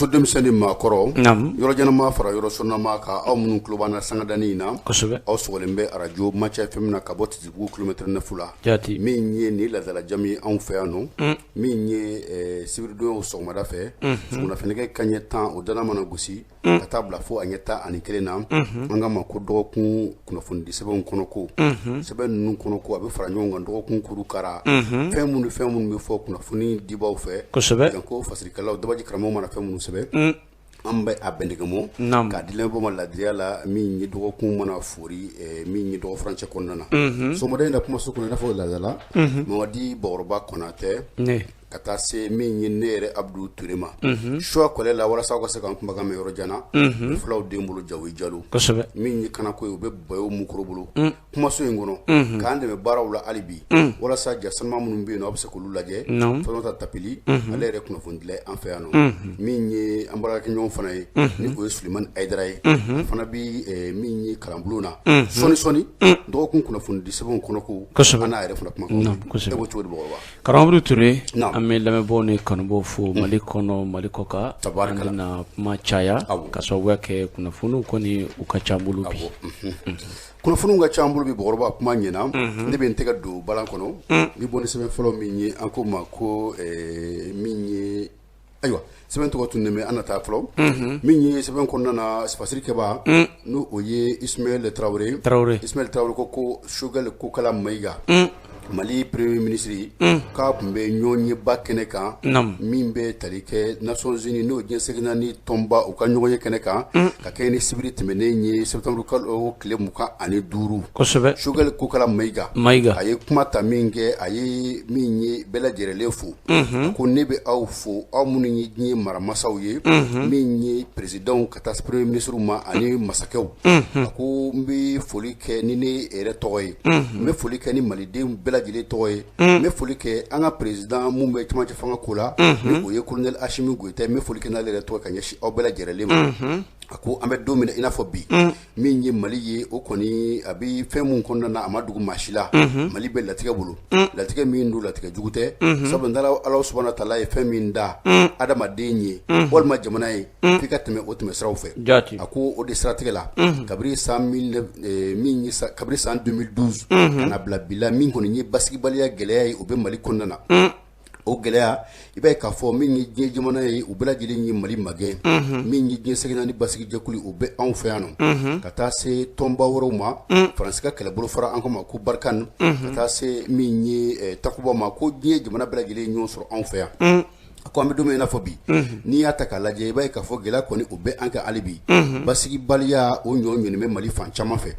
Denmisɛnnin maakɔrɔ yɔrɔ jan maa fara yɔrɔ surun maa kan, aw minnu tulo b'an na sangada in na, aw sɔgɔlen bɛ arajo Maca FM na ka bɔ Titibugu kilomètre 9 la. Min ye nin laadala jamu ye anw fɛ yan nɔ, min ye sibiridon sɔgɔmada fɛ, sɔgɔmada kanɲɛ 10 o dana mana gosi ka taa bila fo a ɲɛ 11 na, an k'a ma ko dɔgɔkun kunnafonidi sɛbɛnw kɔnɔ ko sɛbɛn ninnu kɔnɔ ko a bɛ fara ɲɔgɔn kan dɔgɔkun kurukara, fɛn minnu bɛ fɔ kunnafoni dibaw fɛ, ko fasirikɛlaw, dabaji karamɔgɔ mana fɛn minnu sɛbɛn, an bɛ a bɛndɛgɛmɔ k'a di lamɛnbaaw ma ladiriya la. Min ye dɔgɔkun mana fori, min ye dɔgɔ furancɛ kɔnɔna na, sɔgɔmada in na kumaso kɔnɔ, i n'a fɔ laadala, Mamadi Bakɔrɔba Kɔnatɛ, ka taa se min ye ne yɛrɛ Abudu Ture ma suwa kɔlɛ la, walasa aw ka se k'an kumakan mɛn yɔrɔ jan na, fulaw den bolo Jawo Jalo. Min ye kanako ye, u bɛ Bayo Mukoro bolo kumaso in kɔnɔ k'an dɛmɛ baaraw la hali bi, walasa ja sanuma minnu bɛ yen, aw bɛ se k'olu lajɛ. Fatumata Tapili, ale yɛrɛ kunnafonidila an fɛ yan nɔ. Min ye an baarakɛɲɔgɔn fana ye, ni o ye Sulemani Hayidara ye, o fana bɛ min ye kalanbulon na. Sɔɔni sɔɔni, dɔgɔkun kunnafonidi sɛbɛnw kɔnɔ ko, an n'a yɛrɛ fana kuma. E ko cogo di, Bakɔrɔba? Karamɔgɔ Ture, an bɛ lamɛnbaaw ni kanubaw fo Mali kɔnɔ, Mali kɔkan. An bɛna kuma caya ka sababuya kɛ kunnafoniw kɔni u ka ca an bolo bi. Kunnafoniw ka ca an bolo bi, Bakɔrɔba, kuma ɲɛna. Ne bɛ n tɛgɛ don balan kɔnɔ, n bɛ bɔ ni sɛbɛn fɔlɔ min ye, an k'o ma ko min ye, ayiwa, sɛbɛn tɔgɔ tun bɛ an na taa fɔlɔ. Min ye sɛbɛn kɔnɔna na, fasirikɛba, n'o o ye Ismaël Traoré. Traoré. Ismaël Traoré ko Choguel Kokala Maïga, Mali premier ministre, k'a tun bɛ ɲɔgɔnyeba kɛnɛ kan min bɛ tali kɛ Nations Unies, n'o diɲɛ seleke naani tɔnba, u ka ɲɔgɔnye kɛnɛ kan ka kɛ ni sibiri tɛmɛnen ye, septembre kalo tile 25. Choguel Kokala Maïga Maïga a ye kuma ta min kɛ, a ye min ye bɛɛ lajɛlen fo, ko ne bɛ aw fo, aw minnu ye diɲɛ maramasaw ye, min ye présidentw ka taa premier ministre ma ani masakɛw. A ko n bɛ foli kɛ ni ne yɛrɛ tɔgɔ ye, n bɛ foli kɛ ni maliden bɛɛ lajɛlen tɔgɔ ye, n bɛ foli kɛ an ka président min bɛ cɛmancɛ fanga ko la, ni o ye colonel Assimi Goïta, n bɛ foli kɛ n'ale yɛrɛ tɔgɔ ka ɲɛsin aw bɛɛ lajɛlen ma. A ko an bɛ don min na i n'a fɔ bi, min ye Mali ye, o kɔni a bɛ fɛn min kɔnɔna na, a ma dugu maa si la. Mali bɛ latigɛ bolo, latigɛ min don, latigɛ jugu tɛ, sabu Ala subahana taala ye fɛn min da adamaden ye walima jamana ye, f'i ka tɛmɛ o tɛmɛ siraw fɛ. A ko o de siratigɛ la, kabini san min kabini san 2012 ka na bila bi la, min kɔni ye basigibaliya gɛlɛya ye, o bɛ Mali kɔnɔna na. O gɛlɛya, i b'a ye k'a fɔ min ye diɲɛ jamana ye, u bɛɛ lajɛlen ye Mali magɛn. Min ye diɲɛ seleke naani basigijɛkulu, o bɛ anw fɛ yan nɔ, ka taa se tɔnba wɛrɛw ma, Faransi ka kɛlɛbolo fara, an k'o ma ko Barkhane, ka taa se min ye Takuba ma, ko diɲɛ jamana bɛɛ lajɛlen ɲɔgɔn sɔrɔ anw fɛ yan. A ko an bɛ don min i n'a fɔ bi, n'i y'a ta k'a lajɛ, i b'a ye k'a fɔ gɛlɛya kɔni o bɛ an kan hali bi. Basigibaliya o ɲɔ ɲɔni bɛ Mali fan caman fɛ.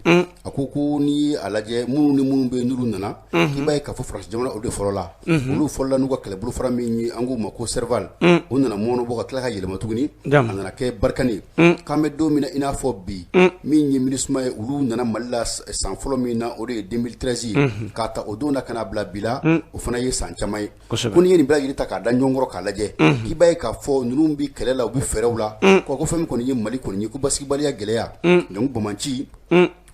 A ko n'i a lajɛ, minnu ni minnu bɛ yen n'olu nana, i b'a ye k'a fɔ Faransi jamana, o de fɔlɔla. Olu fɔlɔla n'u ka kɛlɛbolo fara min ye, an k'o ma ko Serval, o nana mɔnɔ bɔ ka tila ka yɛlɛma tuguni, a nana kɛ Barkhane ye. K'an bɛ don min na i n'a fɔ bi, min ye MINUSMA ye, olu nana Mali la san fɔlɔ min na, o de ye 2013 ye. K'a ta o don na ka na bila bi la, o fana ye san caman ye. Ko n'i ye nin bɛɛ lajɛlen ta k'a da ɲɔgɔn kɔrɔ k'a lajɛ, k'i b'a ye k'a fɔ ninnu bɛ kɛlɛ la, u bɛ fɛɛrɛw la. Ko fɛn min kɔni ye Mali kɔni ye, ko basigibaliya gɛlɛya, donc banbaanci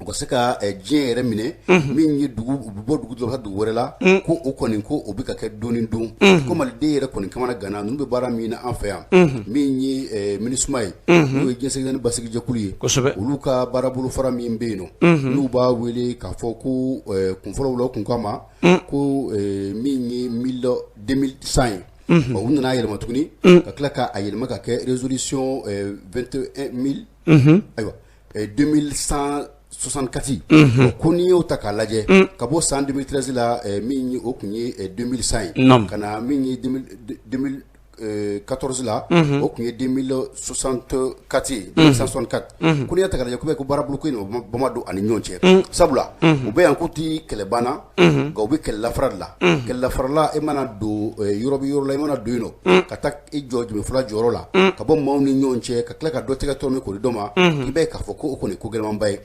u ka se ka diɲɛ yɛrɛ minɛ, min ye dugu, u bɛ bɔ dugu dɔ ka dugu wɛrɛ la, ko o kɔni ko o bɛ ka kɛ don ni don, ko maliden yɛrɛ kɔni kamana ganna ninnu bɛ baara min na an fɛ yan. Min ye MINUSMA ye, n'o ye diɲɛ seleke naani basigijɛkulu ye, olu ka baarabolo fara min bɛ yen nɔ, n'u b'a wele k'a fɔ ko kunfɔlɔw la, kun kama ko min ye 2100 ye, u nana yɛlɛma tuguni ka tila k'a yɛlɛma ka kɛ résolution 21 000, ayiwa, 2164. Ko n'i y'o ta k'a lajɛ, ka bɔ san 2013 la, min ye o tun ye 2100 ye, ka na min ye 2014 la, o tun ye 2064 ye, 2164. Ko n'i y'a ta k'a lajɛ, ko baarabolo ko in o bama don ani ɲɔgɔn cɛ, sabula u bɛ yan k'u ti kɛlɛ banna, nka u bɛ kɛlɛ lafara de la. Kɛlɛ lafarala, e mana don yɔrɔ bɛ yɔrɔ la, i mana don yen nɔ ka taa i jɔ jumɛn fila jɔyɔrɔ la, ka bɔ maaw ni ɲɔgɔn cɛ, ka tila ka dɔ tɛgɛ tɔrɔ k'o di dɔ ma, i b'a ye k'a fɔ ko o kɔni ko gɛlɛnmanba ye.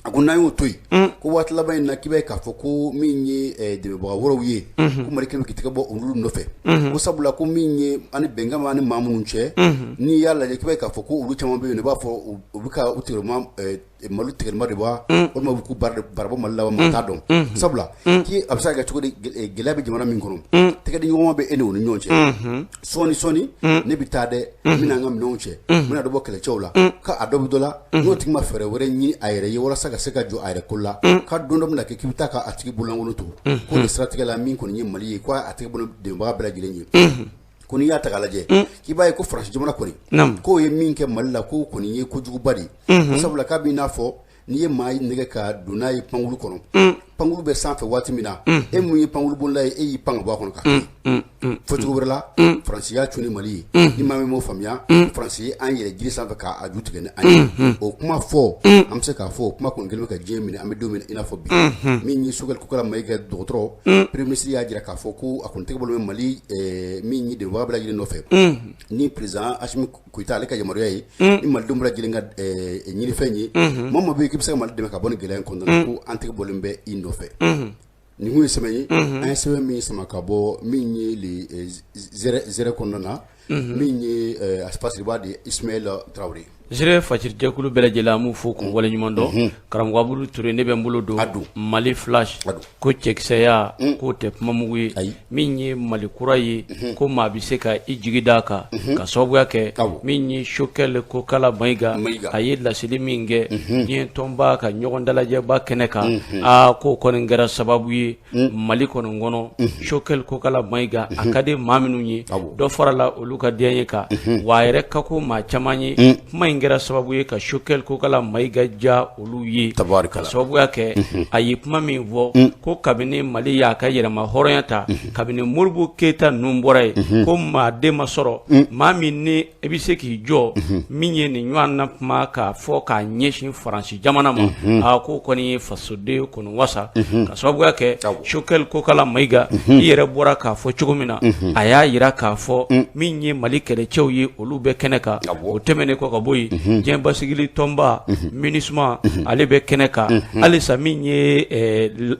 A ko n'an y'o to yen, ko waati laban in na, k'i b'a ye k'a fɔ ko min ye dɛmɛbaga wɛrɛw ye, ko Mali kɛlen bɛ k'i tɛgɛ bɔ olu nɔfɛ, ko sabula ko min ye ani bɛnkan b'an ni maa minnu cɛ, n'i y'a lajɛ, k'i b'a ye k'a fɔ ko olu caman bɛ yen, i b'a fɔ u bɛ ka u tigɛma Mali tigɛma de wa, walima u k'u barabɔ Mali la, maa t'a dɔn, sabula k'i a bɛ se ka kɛ cogo di, gɛlɛya bɛ jamana min kɔnɔ, tɛgɛ tɛgɛdiɲɔgɔnma bɛ e ni o ni ɲɔgɔn cɛ, sɔɔni sɔɔni ne bɛ taa dɛ, n bɛna n ka minɛnw cɛ, n bɛna dɔ bɔ kɛlɛcɛw la, k'a dɔ bɛ dɔ la, n'o tigi ma fɛɛrɛ wɛrɛ ɲini a yɛrɛ ye walasa ka se ka jɔ a yɛrɛ ko la, ka don dɔ bɛna kɛ k'i bɛ taa k'a tigi bololankolon to. Ko nin siratigɛ la, min kɔni ye Mali ye, ko a tɛgɛ bolo dɛmɛbaga bɛɛ lajɛlen ye. Ko n'i y'a ta k'a lajɛ, k'i b'a ye ko Faransi jamana kɔni k'o ye min kɛ Mali la, k'o kɔni ye kojuguba de ye, sabula k'a b'i n'a fɔ n'i ye maa nɛgɛ ka don n'a ye pankulu kɔnɔ, pankulu bɛ sanfɛ waati min na, e mun ye pankulu bolila ye, e y'i pan ka bɔ a kɔnɔ ka fɔ cogo wɛrɛ la, Faransi y'a cun ni Mali ye. Ni maa min m'o faamuya, Faransi ye an yɛrɛ jiri sanfɛ k'a ju tigɛ ni an ye. O kuma fɔ, an bɛ se k'a fɔ o kuma kɔni kɛlen bɛ ka diɲɛ minɛ, an bɛ don min na i n'a fɔ bi. Min ye Sogɛli Kokala Mayiga dɔgɔtɔrɔ, premier ministre y'a jira k'a fɔ ko a kɔni tɛgɛ bolo bɛ Mali min ye dɛmɛbaga bɛɛ lajɛlen nɔfɛ, ni président Asimi Goyita ale ka yamaruya ye, ni malidenw bɛɛ lajɛlen ka ɲinifɛn ye. Maa o maa bɛ yen k'i bɛ se ka Mali dɛmɛ ka bɔ nin gɛlɛya in kɔnɔna na, ko an tɛgɛ bɔlen bɛ i nɔfɛ. Nin kun ye sɛbɛn ye, an ye sɛbɛn min sama ka bɔ min ye le Zɛrɛ kɔnɔna na, min ye a fasiribaa de ye Ismaël Traoré. Zɛrɛ fasirijɛkulu bɛɛ lajɛlen, an b'u fo k'u waleɲuman dɔn. Karamɔgɔ Abudu Ture, ne bɛ n bolo don Mali Flash ko cɛkisɛya k'o tɛ kuma mugu ye. Min ye Mali kura ye, ko maa bɛ se ka i jigi d'a kan, ka sababuya kɛ min ye Sogɛli Kokala Mayiga, a ye laseli min kɛ diɲɛ tɔnba ka ɲɔgɔn dalajɛba kɛnɛ kan, aa k'o kɔni kɛra sababu ye Mali kɔni kɔnɔ. Sogɛli Kokala Mayiga, a ka di maa minnu ye, dɔ farala olu ka diya kan, wa a yɛrɛ ka ko maa caman ye. Kuma in kɛra sababu ye ka Sogɛli Kokala Mayiga ja olu ye, ka sababuya kɛ a ye kuma min fɔ ko kabini Mali y'a ka yɛrɛma hɔrɔnya ta, kabini Modibo Keyita ninnu bɔra yen, ko maa den ma sɔrɔ maa min ni i bɛ se k'i jɔ min ye nin ɲɔgɔn na kuma k'a fɔ k'a ɲɛsin Faransi jamana ma. A ko kɔni ye fasoden kɔni wasa, ka sababuya kɛ Sogɛli Kokala Mayiga, i yɛrɛ bɔra k'a fɔ cogo min na, a y'a jira k'a fɔ min ye Mali kɛlɛcɛw ye, olu bɛ kɛnɛ kan. O tɛmɛnen kɔ ka bɔ yen, diɲɛ basigili tɔnba MINUSMA, ale bɛ kɛnɛ kan halisa. Min ye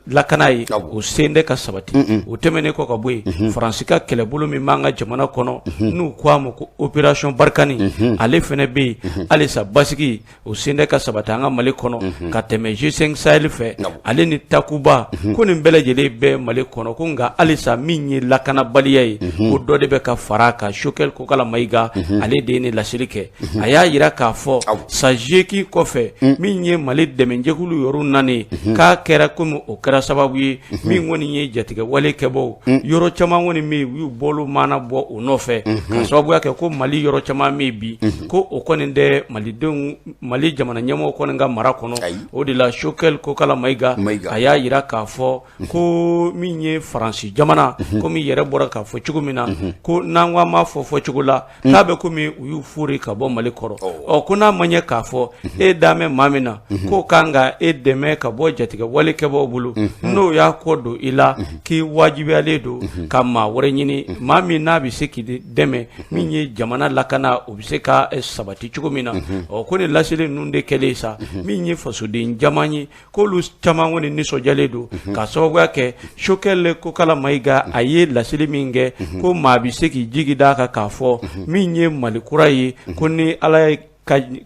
lakana ye, o sen tɛ ka sabati. O tɛmɛnen kɔ ka bɔ yen, Faransi ka kɛlɛbolo min b'an ka jamana kɔnɔ, n'u ko a ma ko opération Barkhane, ale fana bɛ yen halisa. Basigi o sen tɛ ka sabati an ka Mali kɔnɔ ka tɛmɛ G5 Sahel fɛ, ale ni Takuba, ko nin bɛɛ lajɛlen bɛ Mali kɔnɔ. Ko nka halisa min ye lakanabaliya ye, ko dɔ de bɛ ka fara a kan. Sogɛli Kokala Mayiga, ale de ye nin laseli kɛ. A y'a jira k'a fɔ san 8 kɔfɛ, min ye Mali dɛmɛjɛkulu yɔrɔ naani, k'a kɛra komi o kɛra sababu ye min kɔni ye jatigɛwale kɛbaw yɔrɔ caman kɔni min u y'u bolo maana bɔ o nɔfɛ, ka sababuya kɛ ko Mali yɔrɔ caman min bi ko o kɔni tɛ malidenw, Mali jamana ɲɛmɔgɔ kɔni ka mara kɔnɔ. O de la Sogɛli Kokala Mayiga, a y'a jira k'a fɔ ko min ye Faransi jamana, komi yɛrɛ bɔra k'a fɔ cogo min na, ko n'an ko an b'a fɔ fɔcogo la, k'a bɛ komi u y'u fori ka bɔ Mali kɔrɔ. Ɔ ko n'a ma ɲɛ k'a fɔ e dan bɛ maa min na k'o kan ka e dɛmɛ ka bɔ jatigɛwale kɛbaw bolo, n'o y'a kɔ don i la, k'i wajibiyalen don ka maa wɛrɛ ɲini, maa min n'a bɛ se k'i dɛmɛ min ye jamana lakana, o bɛ se ka sabati cogo min na. Ɔ ko ni laseli ninnu de kɛlen sa, min ye fasoden caman ye, k'olu caman kɔni nisɔndiyalen don, ka sababuya kɛ Sogɛli Kokala Mayiga, a ye laseli min kɛ ko maa bɛ se k'i jigi d'a kan k'a fɔ min ye Mali kura ye, ko ni Ala ye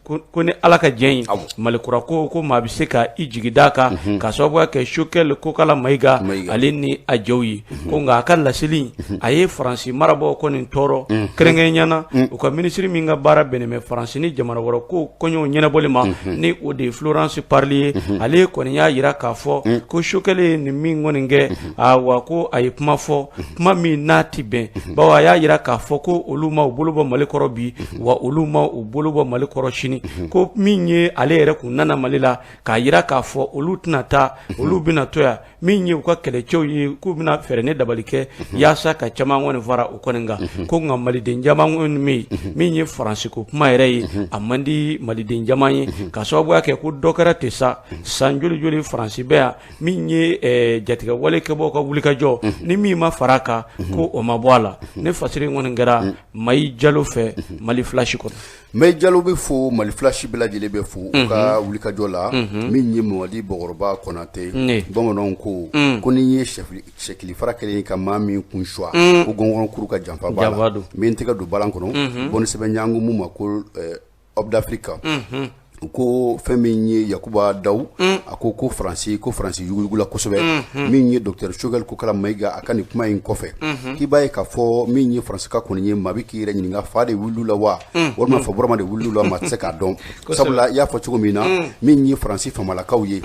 ko ni Ala ka jɛn ye, Mali kura ko maa bɛ se ka i jigi d'a kan, ka sababuya kɛ Sogɛli Kokala Mayiga ale ni a jɛw ye. Ko nka a ka laseli, a ye Faransi marabaaw kɔni tɔɔrɔ, kɛrɛnkɛrɛnya na u ka minisiri min ka baara bɛnnen bɛ Faransi ni jamana wɛrɛ ko koɲɛw ɲɛnabɔli ma, ni o de ye Florence Parly ye. Ale kɔni y'a jira k'a fɔ ko Sogɛli ye nin min kɔni kɛ, awa ko a ye kuma fɔ, kuma min n'a tɛ bɛn, bawo a y'a jira k'a fɔ ko olu ma u bolo bɔ Mali kɔrɔ bi, wa olu ma u bolo bɔ Mali kɔrɔ sini. Ko min ye ale yɛrɛ kun nana Mali la k'a jira k'a fɔ olu tɛna taa, olu bɛna to yan, min ye u ka kɛlɛcɛw ye, k'u bɛna fɛɛrɛ ni dabali kɛ yaasa ka caman kɔni fara o kɔni kan. Ko nka maliden caman kɔni bɛ yen, min ye Faransi ko kuma yɛrɛ ye, a man di maliden caman ye, ka sababuya kɛ ko dɔ kɛra ten sa, san joli joli Faransi bɛ yan, min ye jatigɛwale kɛbaw ka wulikajɔ ni min ma fara a kan, ko o ma bɔ a la. Ne fasiri kɔni kɛra Mayi Jalo fɛ Mali Flash kɔnɔ. Mayi Jalo bɛ fo, Mali Flash bɛɛ lajɛlen bɛ fo u ka wulikajɔ la. Min ye Mamadi Bɔkɔrɔba Kɔnatɛ, bamananw ko ko n'i ye sɛkili fara kelen ka maa min kun suwa, ko gɔngɔn kuru ka janfa b'a la. N bɛ n tɛgɛ don balan kɔnɔ, bɔ ni sɛbɛn ɲango mun ma ko Homme d'Afrique. Ko fɛn min ye Yakuba Daw, a ko ko Faransi, ko Faransi yuguyugula kosɛbɛ. Min ye docteur Choguel Kokala Mayiga, a ka nin kuma in kɔfɛ, k'i b'a ye k'a fɔ min ye Faransi ka kɔni ye, maa bɛ k'i yɛrɛ ɲininka, fa de wulila la wa, walima fa burama de wulila la, maa tɛ se k'a dɔn. Sabula i y'a fɔ cogo min na, min ye Faransi famalakaw ye,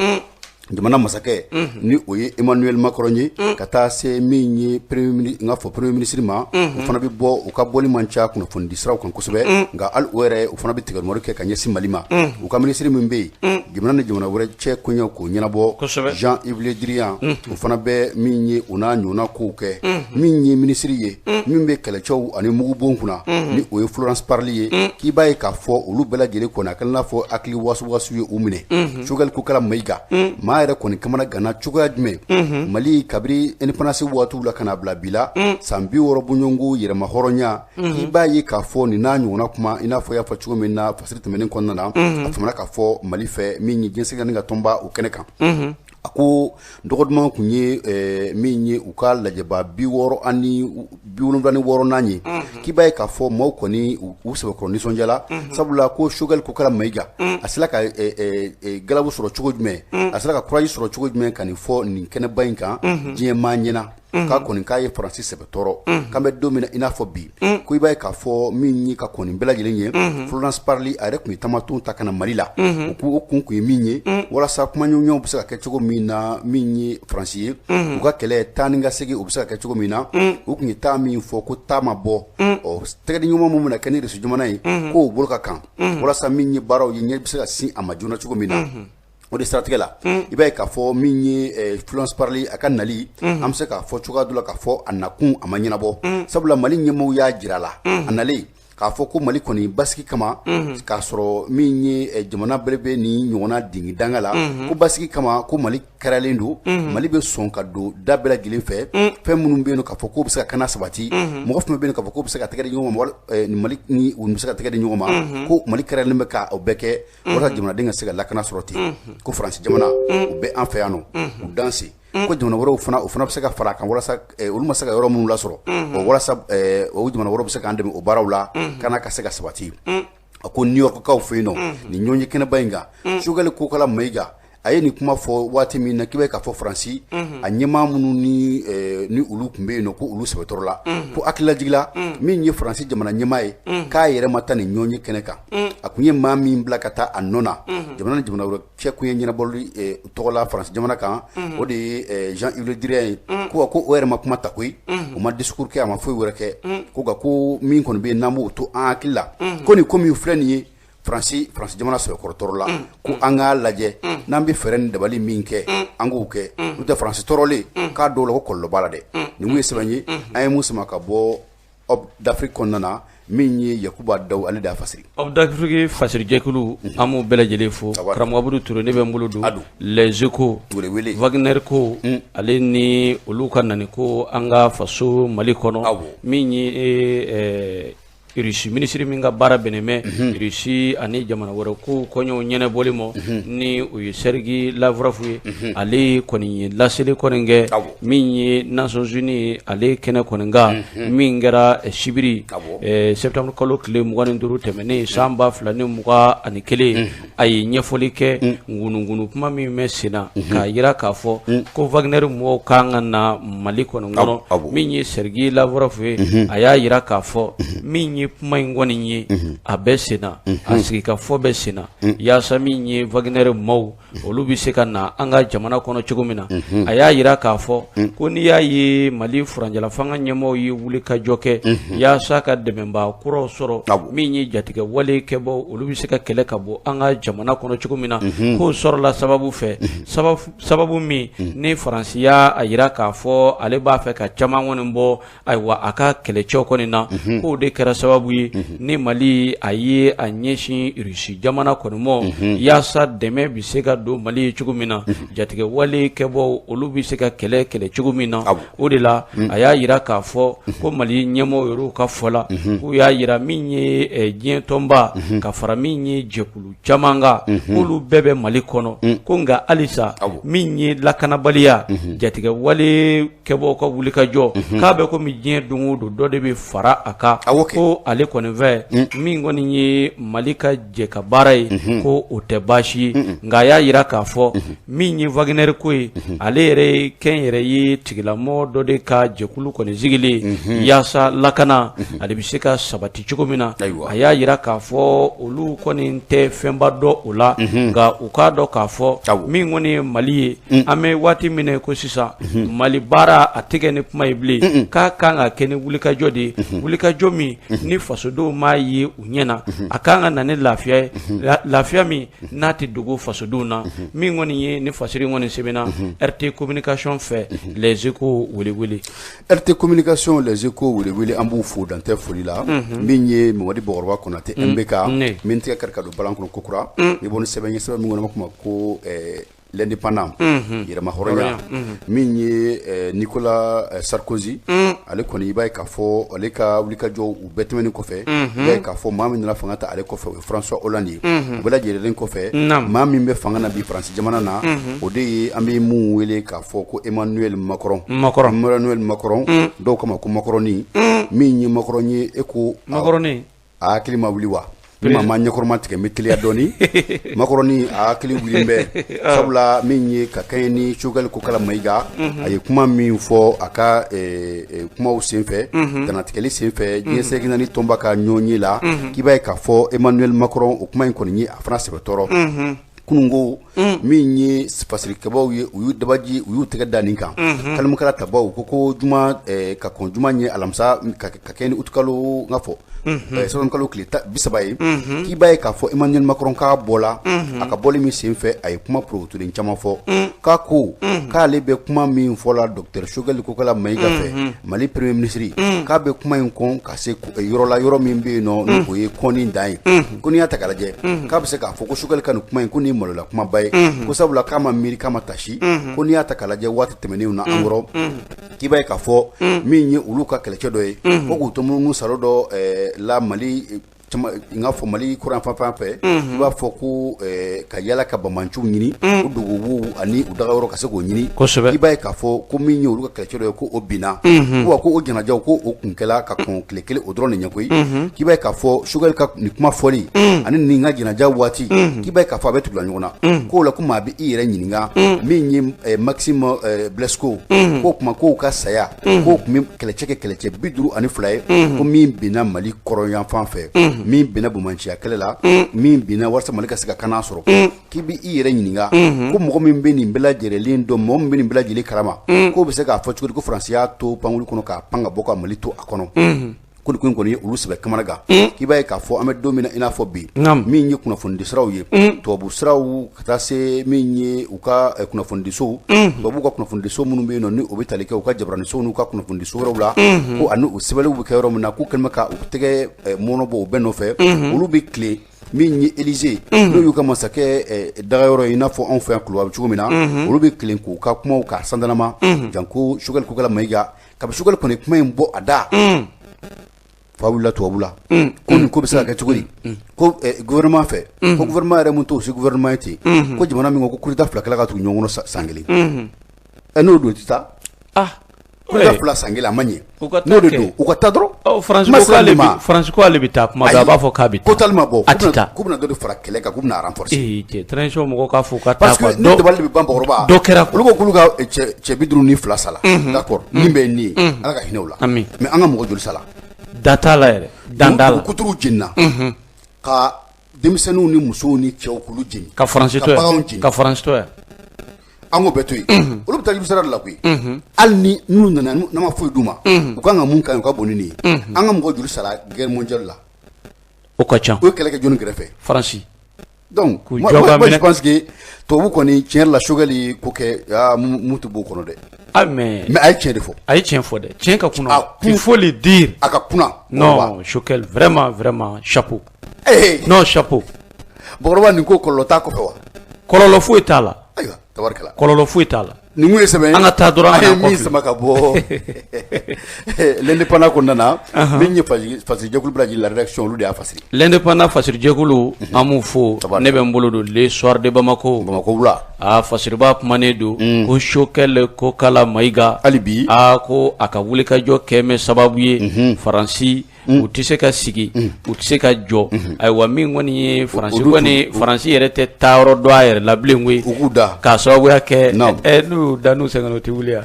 jamana masakɛ ni o ye Emmanuel Macron ye, ka taa se min ye n k'a fɔ premier ministre ma, o fana bɛ bɔ, u ka bɔli man ca kunnafonidi siraw kan kosɛbɛ. Nka hali o yɛrɛ, o fana bɛ tigɛmɔri kɛ ka ɲɛsin Mali ma. U ka minisiri min bɛ yen, jamana ni jamana wɛrɛ cɛ koɲɛw k'o ɲɛnabɔ, Jean-Yves Le Drian, o fana bɛ min ye o n'a ɲɔgɔnna kow kɛ. Min ye minisiri ye min bɛ kɛlɛcɛw ani mugubon kunna, ni o ye Florence Parly ye, k'i b'a ye k'a fɔ olu bɛɛ lajɛlen kɔni, a kɛlen n'a fɔ hakili wasuwasu ye u minɛ. Choguel Kokala Mayiga, maa yɛrɛ kɔni kamana ganna cogoya jumɛn? Mali kabiri indépendance waatiw la ka na bila bi la, san 60 bɔɲɔgɔnko yɛrɛma hɔrɔnya, k'i b'a ye k'a fɔ nin n'a ɲɔgɔnna kuma, i n'a fɔ i y'a fɔ cogo min na fasiri tɛmɛnen kɔnɔna na, a famana k'a fɔ Mali fɛ min ye diɲɛ ka tɔnba o kɛnɛ kan. A ko dɔgɔ duman tun ye min ye u ka lajɛba 76nan ye, k'i b'a ye k'a fɔ maaw kɔni u sɛbɛkɔrɔ nisɔndiyala. Sabula ko Choguel Kokala Mayiga, a sera ka galabu sɔrɔ cogo jumɛn, a sera ka courage sɔrɔ cogo jumɛn ka nin fɔ nin kɛnɛba in kan diɲɛ maa ɲɛna, k'a kɔni k'a ye Faransi sɛbɛ tɔɔrɔ. K'an bɛ don min na i n'a fɔ bi, ko i b'a ye k'a fɔ min ye ka kɔni bɛɛ lajɛlen ye, Florence Parly a yɛrɛ tun ye tamaton ta ka na Mali la. O ko o kun tun ye min ye, walasa kumaɲɔgɔnyaw bɛ se ka kɛ cogo min na, min ye Faransi ye, u ka kɛlɛ taa ni ka segin o bɛ se ka kɛ cogo min na. U tun ye taa min fɔ ko taa ma bɔ, ɔ tɛgɛdiɲɔgɔnma min bɛna kɛ ni Irisi jamana ye, k'o bolo ka kan walasa min ye baaraw ye, ɲɛ bɛ se ka sin a ma joona cogo min na. O de siratigɛ la, i b'a ye k'a fɔ min ye Florence Parly a ka nali, an bɛ se k'a fɔ cogoya dɔ la k'a fɔ a nakun a ma ɲɛnabɔ. Sabula Mali ɲɛmaaw y'a jira a la, a nalen, k'a fɔ ko Mali kɔni basigi kama, k'a sɔrɔ min ye jamana bɛɛ bɛ nin ɲɔgɔnna dingi danga la, ko basigi kama, ko Mali kɛralen don, Mali bɛ sɔn ka don da bɛɛ lajɛlen fɛ. Fɛn minnu bɛ yen k'a fɔ k'o bɛ se ka kana sabati, mɔgɔ fɛn bɛ yen k'a fɔ k'o bɛ se ka tɛgɛ di ɲɔgɔn ma, Mali ni u bɛ se ka tɛgɛ di ɲɔgɔn ma, ko Mali kɛralen bɛ ka o bɛɛ kɛ walasa jamanaden ka se ka lakana sɔrɔ ten. Ko Faransi jamana, u bɛ an fɛ yan nɔ, u danse ko jamana wɛrɛw fana, o fana bɛ se ka fara a kan, walasa olu ma se ka yɔrɔ minnu lasɔrɔ, o walasa o jamana wɛrɛw bɛ se k'an dɛmɛ o baaraw la, kana ka se ka sabati. A ko New York kaw fɛ yen nɔ, nin ɲɔgɔn ye kɛnɛba in kan, Choguel Kokala Mayiga a ye nin kuma fɔ waati min na, k'i bɛ k'a fɔ Faransi a ɲɛmaa minnu ni olu tun bɛ yen nɔ, ko olu sɛbɛtɔrɔ la, ko hakililajigila min ye Faransi jamana ɲɛmaa ye, k'a yɛrɛ ma taa nin ɲɔgɔn ye kɛnɛ kan. A tun ye maa min bila ka taa a nɔ na, jamana ni jamana wɛrɛ cɛ kun ye ɲɛnabɔli tɔgɔ la Faransi jamana kan, o de ye Jean-Yves Le Drian ye. Ko ko o yɛrɛ ma kuma ta koyi, o ma discours kɛ, a ma foyi wɛrɛ kɛ. Ko nka ko min kɔni bɛ yen, n'an b'o to an hakili la, ko nin ko min filɛ nin ye, Faransi jamana sɛbɛkɔrɔ tɔɔrɔ la, ko an k'a lajɛ n'an bɛ fɛɛrɛ ni dabali min kɛ, an k'o kɛ. N'o tɛ, Faransi tɔɔrɔlen k'a dɔw la, ko kɔlɔlɔ b'a la dɛ. Nin kun ye sɛbɛn ye an ye mun sama ka bɔ Hope d'Afrique kɔnɔna na. Min ye Yakuba Daw, ale de y'a fasiri. Hope d'Afrique fasirijɛkulu, an b'u bɛɛ lajɛlen fo. Karamɔgɔ Abudu Ture, ne bɛ n bolo don Les Échos. Wele. Wagner ko, ale ni olu ka nani ko an ka faso Mali kɔnɔ, min ye Irisi minisiri min ka baara bɛnnen bɛ Irisi ani jamana wɛrɛ ko kɔɲɔw ɲɛnabɔli ma, ni o ye Sergei Lavrov ye, ale kɔni ye laseli kɔni kɛ min ye Nations Unies ale kɛnɛ kɔni kan, min kɛra sibiri septembre kalo tile 25 tɛmɛnen san 2021. A ye ɲɛfɔli kɛ ŋunuŋunu kuma min bɛ sen na, k'a jira k'a fɔ ko Wagner mɔgɔw kan ka na Mali kɔni kɔnɔ. Min ye Sergei Lavrov ye, a y'a jira k'a fɔ min ye kuma in kɔni ye, a bɛ sen na, a sigikafɔ bɛ sen na, yaasa min ye Wagner maaw, olu bɛ se ka na an ka jamana kɔnɔ cogo min na. A y'a jira k'a fɔ ko n'i y'a ye Mali furancɛla fanga ɲɛmaaw ye wuli ka jɔ kɛ yaasa ka dɛmɛbaa kuraw sɔrɔ, min ye jatigɛ wale kɛbɔ, olu bɛ se ka kɛlɛ ka bɔ an ka jamana kɔnɔ cogo min na, k'o sɔrɔla sababu fɛ, sababu min ni Faransi y'a jira k'a fɔ ale b'a fɛ ka caman kɔni bɔ, ayiwa, a ka kɛlɛcɛw kɔni na, k'o de kɛra sababu ye ni Mali a ye a ɲɛsin Irisi jamana kɔni ma, yaasa dɛmɛ bɛ se ka don Mali ye cogo min na, jatigɛ wale kɛbɔ, olu bɛ se ka kɛlɛ kɛlɛ cogo min na. O de la a y'a jira k'a fɔ ko Mali ɲɛmɔgɔw yɛrɛw ka fɔ la, k'u y'a jira min ye diɲɛ tɔnba ka fara min ye jɛkulu caman kan, k'olu bɛɛ bɛ Mali kɔnɔ, ko nka halisa min ye lakanabaliya, jatigɛ wale kɛbɔ ka wuli ka jɔ, k'a bɛ komi diɲɛ don o don dɔ de bɛ fara a kan, ko ale kɔni fɛ min kɔni ye Mali ka jɛ ka baara ye ko o tɛ baasi ye, nka a y'a jira k'a fɔ min ye Wagner ko ye, ale yɛrɛ ye kɛnyɛrɛye tigilamɔgɔ dɔ de ka jɛkulu kɔni sigilen yaasa lakana ale bɛ se ka sabati cogo min na. A y'a jira k'a fɔ olu kɔni tɛ fɛnba dɔn o la, nka u k'a dɔn k'a fɔ min kɔni ye Mali ye, an bɛ waati min ko sisan Mali baara a tɛ kɛ ni kuma ye bilen, k'a kan ka kɛ ni wulikajɔ de ye, wulikajɔ min ni fasodenw m'a ye u ɲɛ na, a kan ka na ni lafiya ye, lafiya min n'a tɛ dogo fasodenw na. Min kɔni ye ni fasiri kɔni sɛbɛnna RT Communication fɛ, Les Échos welewele. RT Communication, Les Échos welewele, an b'u fo dan tɛ foli la. Min ye Mamadi Bakɔrɔba Konatɛ MBK min tɛgɛ kari ka don balan kɔnɔ kokura, i bɔ ni sɛbɛn ye, sɛbɛn min kɔnɔ kuma ko l'indépendant, yɛrɛma hɔrɔnya. Min ye Nicolas Sarkozy, ale kɔni i b'a ye k'a fɔ ale ka wulikajɔ u bɛɛ tɛmɛnen kɔfɛ, i b'a ye k'a fɔ maa min nana fanga ta ale kɔfɛ, o ye François Hollande ye. O bɛɛ lajɛlen kɔfɛ, maa min bɛ fanga na bi Faransi jamana na, o de ye an bɛ mun wele k'a fɔ ko Emmanuel Macron. Emmanuel Macron, dɔw kama ko Macroni. Min ye Macron ye, e ko Macroni a hakili ma wuli wa? Ni maa ma ɲɛkɔrɔma tigɛ, n bɛ teliya dɔɔni. Macroni a hakili wulilen bɛ, sabula min ye ka kɛɲɛ ni Choguel Kokala Mayiga, a ye kuma min fɔ a ka kumaw senfɛ, dannatigɛli senfɛ diɲɛ seleke naani tɔnba ka ɲɔgɔnye la, k'i b'a ye k'a fɔ Emmanuel Macron, o kuma in kɔni ye a fana sɛbɛ tɔɔrɔ. Kununko min ye fasirikɛbaw ye, u y'u dabaji, u y'u tɛgɛ da nin kan. Kalimukala tabaw ko juma ka kɔn juma ɲɛ, alamisa ka kɛ ni utikalo, n ka fɔ sɛbɛnkalo tile 30 ye, k'i b'a ye k'a fɔ Emmanuel Macron k'a bɔla. A ka bɔli min senfɛ, a ye kuma porokotolen caman fɔ, k'a ko k'ale bɛ kuma min fɔ la docteur Choguel Kokala Mayiga fɛ, Mali premier ministre, k'a bɛ kuma in kɔn ka se yɔrɔ la, yɔrɔ min bɛ yen nɔ, o ye kɔnni dan ye. Ko n'i y'a ta k'a lajɛ, k'a bɛ se k'a fɔ ko Choguel ka nin kuma in, ko nin ye malola kumaba ye, ko sabula k'a ma miiri, k'a ma tasi. Ko n'i y'a ta k'a lajɛ waati tɛmɛnenw na an kɔrɔ, k'i b'a ye k'a fɔ min ye olu ka kɛlɛcɛ dɔ ye, ko k'u to munumunu salo dɔ la Mali, n k'a fɔ Mali kɔrɔn fan fɛ, i b'a fɔ ko ka yala ka banbaanciw ɲini, u dogowo ani u dagayɔrɔ ka se k'o ɲini. I b'a ye k'a fɔ ko min ye olu ka kɛlɛcɛ dɔ ye, ko o binna, ko wa ko o janajaw ko o kun kɛla ka kɔn tile kelen o dɔrɔn de ɲɛ koyi. K'i b'a ye k'a fɔ Choguel ka nin kuma fɔli ani nin ka janaja waati, k'i b'a ye k'a fɔ a bɛ tugula ɲɔgɔn na. K'o la ko maa bɛ i yɛrɛ ɲininka, min ye Maxime Blasco, k'o kuma k'o ka saya, k'o tun bɛ kɛlɛcɛ kɛ kɛlɛcɛ 52 ye, ko min binna Mali kɔrɔnyanfan fɛ, min binna banbaanciya kɛlɛ la, min binna walasa Mali ka se ka kana sɔrɔ. K'i bɛ i yɛrɛ ɲininka ko mɔgɔ min bɛ nin bɛɛ lajɛlen dɔn, mɔgɔ min bɛ nin bɛɛ lajɛlen kalama, k'o bɛ se k'a fɔ cogo di ko Faransi y'a to pankulu kɔnɔ k'a pan ka bɔ ka Mali to a kɔnɔ? Ko nin ko in kɔni ye olu sɛbɛ kamanagan. K'i b'a ye k'a fɔ an bɛ don min na i n'a fɔ bi, min ye kunnafonidi siraw ye, tubabu siraw ka taa se min ye u ka kunnafonidisow, tubabu ka kunnafonidiso minnu bɛ yen nɔ, ni o bɛ tali kɛ u ka jabaranisow n'u ka kunnafonidiso wɛrɛw la, ko ani u sɛbɛnniw bɛ kɛ yɔrɔ min na, k'u kɛlen bɛ ka u tɛgɛ mɔɔnɔbɔ u bɛɛ nɔfɛ. Olu bɛ tilen min ye Élysée, n'o y'u ka masakɛ dagayɔrɔ ye, i n'a fɔ anw fɛ yan Kuluba bɛ cogo min na, olu bɛ tilen k'u ka kumaw k'a sandanama janko Choguel Kokala Mayiga. Kabi Choguel kɔni kuma in bɔ a da, fa wulila tubabu la, ko nin ko bɛ se ka kɛ cogo di? Ko gouvernement fɛ, ko gouvernement yɛrɛ mun t'o si gouvernement ye ten, ko jamana min ko coup d'état fila kɛla ka tugu ɲɔgɔn kɔnɔ san kelen, ɛ n'o don tɛ taa coup d'état fila san kelen, a ma ɲɛ, n'o de don u ka taa dɔrɔn. Faransi ko ale bɛ taa kuma bɛɛ, a b'a fɔ k'a bɛ taa, ko taali ma bɔ, a tɛ taa, k'u bɛna dɔ de fara kɛlɛ kan, k'u bɛna renforcer. Ee cɛ, transition mɔgɔw k'a fɔ u ka taa. Parce que ne dabali de bɛ ban Bakɔrɔba. Dɔ kɛra. Olu ko k'olu ka cɛ 52 sala. D'accord, min bɛ nin ye, Ala ka hinɛ u la. Ami. Mais an ka mɔgɔ joli sala? Da t'a la yɛrɛ, dan t'a la. Kuturuw jenina ka denmisɛnninw ni musow ni cɛw k'olu jeni. Ka Faransi to yan, ka Faransi to yan. An k'o bɛɛ to yen, olu bɛ taa juru sira de la koyi. Hali ni n'u nana n'an ma foyi d'u ma, u kan ka mun k'an ye, u ka bon ni nin ye. An ka mɔgɔ joli sara guerre mondiale la? O ka ca. O ye kɛlɛ kɛ jɔnni kɛrɛfɛ? Faransi. Donc moi, je pense que tubabu kɔni, tiɲɛ yɛrɛ la, Choguel ye ko kɛ, aa mun tɛ b'o kɔnɔ dɛ. Ah mais a ye tiɲɛ de fɔ. A ye tiɲɛ fɔ dɛ, tiɲɛ ka kunna. Il faut le dire. A ka kunna. Non, Choguel, vraiment vraiment chapeau. Non, chapeau. Bakɔrɔba, nin ko kɔlɔlɔ t'a kɔfɛ wa? Kɔlɔlɔ foyi t'a la. Ayiwa, tabarikala. Kɔlɔlɔ foyi t'a la. Nin kun ye sɛbɛn ye. An ka taa dɔrɔn. An ye min sama ka bɔ l'Indépendant kɔnɔna na, min ye fasirijɛkulu bɛɛ lajɛlen la rédaction, olu de y'a fasiri. L'Indépendant fasirijɛkulu, an b'u fo. Ne bɛ n bolo don Le Soir de Bamako. Bamako wula. Aa fasiriba kumanen don ko Choguel Kokala Mayiga. Hali bi. Aa ko a ka wulikajɔ kɛ mɛ sababu ye Faransi. U tɛ se ka sigi, u tɛ se ka jɔ. Ayiwa, min kɔni ye Faransi kɔni, Faransi yɛrɛ tɛ taa yɔrɔ dɔn a yɛrɛ la bilen koyi. U k'u da. K'a sababuya kɛ n'u y'u da, n'u sɛgɛnna, u tɛ wuli yan.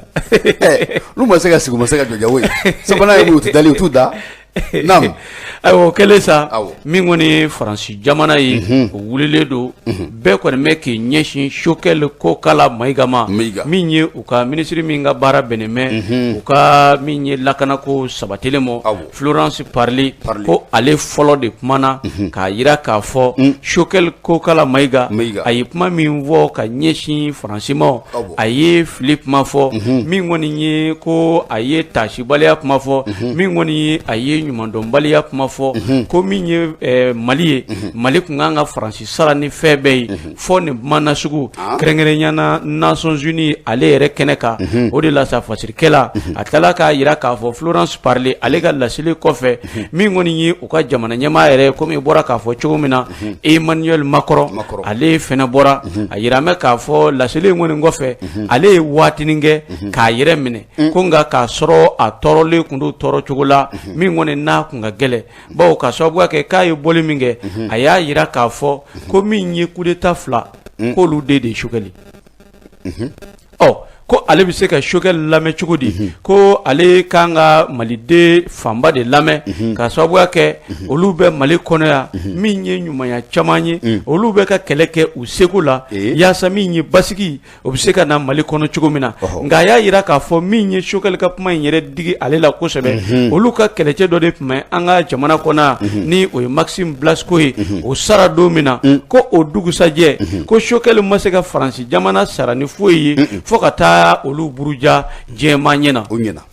N'u ma se ka sigi, u ma se ka jɔ jago ye. Sabanan ye mun ye? U tɛ dali, u t'u da. Naamu. Ayiwa, o kɛlen sa, min kɔni ye Faransi jamana ye, o wulilen don, bɛɛ kɔni bɛ k'i ɲɛsin Choguel Kokalla Maïga ma, min ye u ka minisiri min ka baara bɛnnen bɛ u ka min ye lakanako sabatilen ma, Florence Parly, ko ale fɔlɔ de kumana k'a jira k'a fɔ Choguel Kokalla Maïga, a ye kuma min fɔ ka ɲɛsin Faransi ma, a ye fili kuma fɔ. Min kɔni ye ko a ye taasibaliya kuma fɔ, min kɔni ye a ye ɲumandɔnbaliya kuma fɔ, ko min ye Mali ye, Mali tun kan ka Faransi sara ni fɛn bɛɛ ye fɔ nin kuma nasugu, kɛrɛnkɛrɛnya na Nations Unies ale yɛrɛ kɛnɛ kan. O de la sa, fasirikɛla a tilala k'a jira k'a fɔ Florence Parly ale ka laseli kɔfɛ, min kɔni ye u ka jamana ɲɛmaa yɛrɛ, komi i bɔra k'a fɔ cogo min na, Emmanuel Macron, ale fana bɔra a jira mɛ k'a fɔ laseli in kɔni kɔfɛ, ale ye waatinin kɛ k'a yɛrɛ minɛ, ko nka k'a sɔrɔ a tɔɔrɔlen tun don tɔɔrɔ cogo la min kɔni n'a kun ka gɛlɛn, bawo ka sababu kɛ k'a ye bɔli min kɛ, a y'a jira k'a fɔ ko min ye coup d'état 2, k'olu de ye Choguel. Ɔ, ko ale bɛ se ka Choguel lamɛn cogo di? Ko ale kan ka maliden fanba de lamɛn, ka sababuya kɛ olu bɛ Mali kɔnɔ yan, min ye ɲumanya caman ye, olu bɛ ka kɛlɛ kɛ u seko la yaasa min ye basigi, o bɛ se ka na Mali kɔnɔ cogo min na. Nka a y'a jira k'a fɔ min ye Choguel ka kuma in yɛrɛ digi ale la kosɛbɛ, olu ka kɛlɛcɛ dɔ de tun bɛ an ka jamana kɔnɔ, ni o ye Maxime Blasco ye. O sara don min na, ko o dugusajɛ, ko Choguel ma se ka Faransi jamana sara ni foyi ye fo ka taa olu buruja diɲɛmaa ɲɛ na.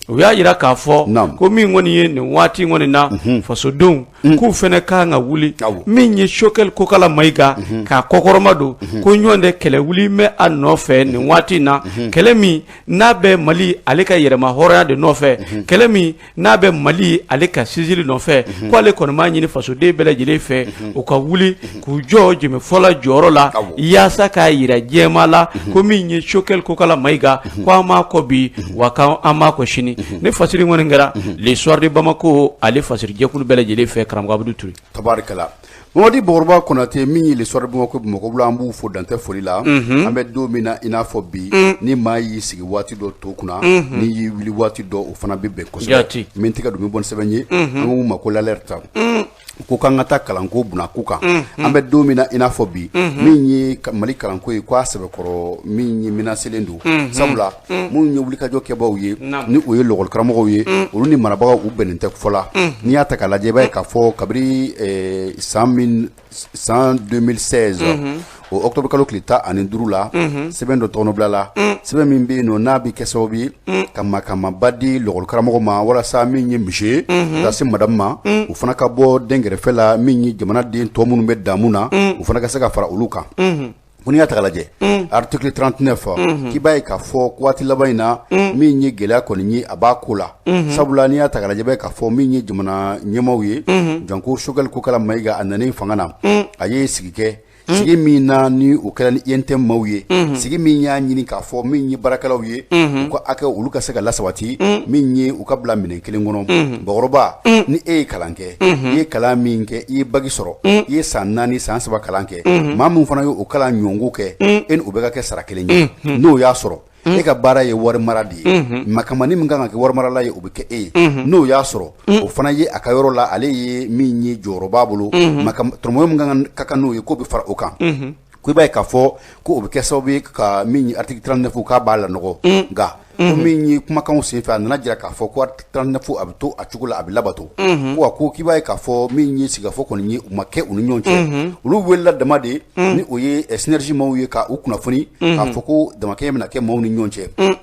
O y'a jira k'a fɔ ko min kɔni ye nin waati kɔni na, fasodenw k'u fana ka kan ka wuli, min ye Choguel Kokalla Maïga k'a kɔkɔrɔma don, ko ɲɔgɔn tɛ kɛlɛ wuli bɛ a nɔfɛ nin waati in na, kɛlɛ min n'a bɛ Mali ale ka yɛrɛma hɔrɔnya de nɔfɛ, kɛlɛ min n'a bɛ Mali ale ka sinsinli nɔfɛ, ko ale kɔni b'a ɲini fasoden bɛɛ lajɛlen fɛ, u ka wuli k'u jɔ jɛmɛfɔla jɔyɔrɔ la, yaasa k'a jira diɲɛmaa la ko min ye Choguel Kokalla Maïga, ko an m'a kɔ bi, wa an m'a kɔ sini. Ni fasiri kɔni kɛra Le Soir de Bamako ale fasiri jɛkulu bɛɛ lajɛlen fɛ, karamɔgɔ Abudu Ture. Tabarikala, Mamadi Bakɔrɔba Konate, min ye Le Soir de Bamako, Bamakɔ bila, an b'u fo dantɛ foli la. An bɛ don min na i n'a fɔ bi, ni maa y'i sigi waati dɔ to kunna, n'i y'i wuli waati dɔ, o fana bɛ bɛn kosɛbɛ. Min tɛgɛ don bɛ bɔ ni sɛbɛn ye, an k'u ma ko L'Alerte, ko k'an ka taa kalanko bunako kan. An bɛ don min na i n'a fɔ bi, min ye Mali kalanko ye, k'a sɛbɛkɔrɔ min ye menacelen don, sabula minnu ye wulikajɔ kɛbaw ye, ni o ye lɔgɔlikaramɔgɔw ye, olu ni marabagaw u bɛnnen tɛ fɔ la. N'i y'a ta k'a lajɛ, i b'a ye k'a fɔ kabini san 2016, o octobre kalo tile 15 la, sɛbɛn dɔ tɔgɔnɔbila la, sɛbɛn min bɛ yen nɔ n'a bɛ kɛ sababu ye ka makamaba di lɔgɔlikaramɔgɔ ma, walasa min ye monsieur ka se madame ma, u fana ka bɔ dɛnkɛrɛfɛ la, min ye jamanaden tɔ minnu bɛ damu na, u fana ka se ka fara olu kan. Ko n'i y'a ta k'a lajɛ, article 39, k'i b'a ye k'a fɔ waati laban in na, min ye gɛlɛya kɔni ye, a b'a ko la, sabula n'i y'a ta k'a lajɛ, i b'a ye k'a fɔ min ye jamana ɲɛmaaw ye, janko Choguel Kokalla Maïga, a nanen fanga na, a ye sigi kɛ, sigi min na ni o kɛra ni UNTM maaw ye, sigi min y'a ɲini k'a fɔ min ye baarakɛlaw ye, u ka hakɛ olu ka se ka lasabati, min ye u ka bila minɛn kelen kɔnɔ. Bakɔrɔba, ni e ye kalan kɛ, i ye kalan min kɛ, i ye bac sɔrɔ, i ye san 4, san 3 kalan kɛ, maa min fana ye o kalan ɲɔgɔnko kɛ, e ni o bɛ ka kɛ sara kelen ye, n'o y'a sɔrɔ e ka baara ye wari mara de ye, makamani min kan ka kɛ wari marala ye, o bɛ kɛ e ye, n'o y'a sɔrɔ o fana ye a ka yɔrɔ la, ale ye min ye jɔyɔrɔ b'a bolo, tɔrɔmɔɲɔ min ka kan n'o ye, k'o bɛ fara o kan. Ko i b'a ye k'a fɔ ko o bɛ kɛ sababu ye ka min ye article 39 k'a b'a lanɔgɔ. Nka ko min ye kumakanw senfɛ, a nana jira k'a fɔ ko article 39 a bɛ to a cogo la, a bɛ labato. Ko wa ko k'i b'a ye k'a fɔ min ye sigikafɔ kɔni ye, u ma kɛ u ni ɲɔgɔn cɛ, olu welela dama de, ni o ye synergie maaw ye, ka u kunnafoni k'a fɔ ko damakɛɲɛ bɛna kɛ maaw ni ɲɔgɔn cɛ.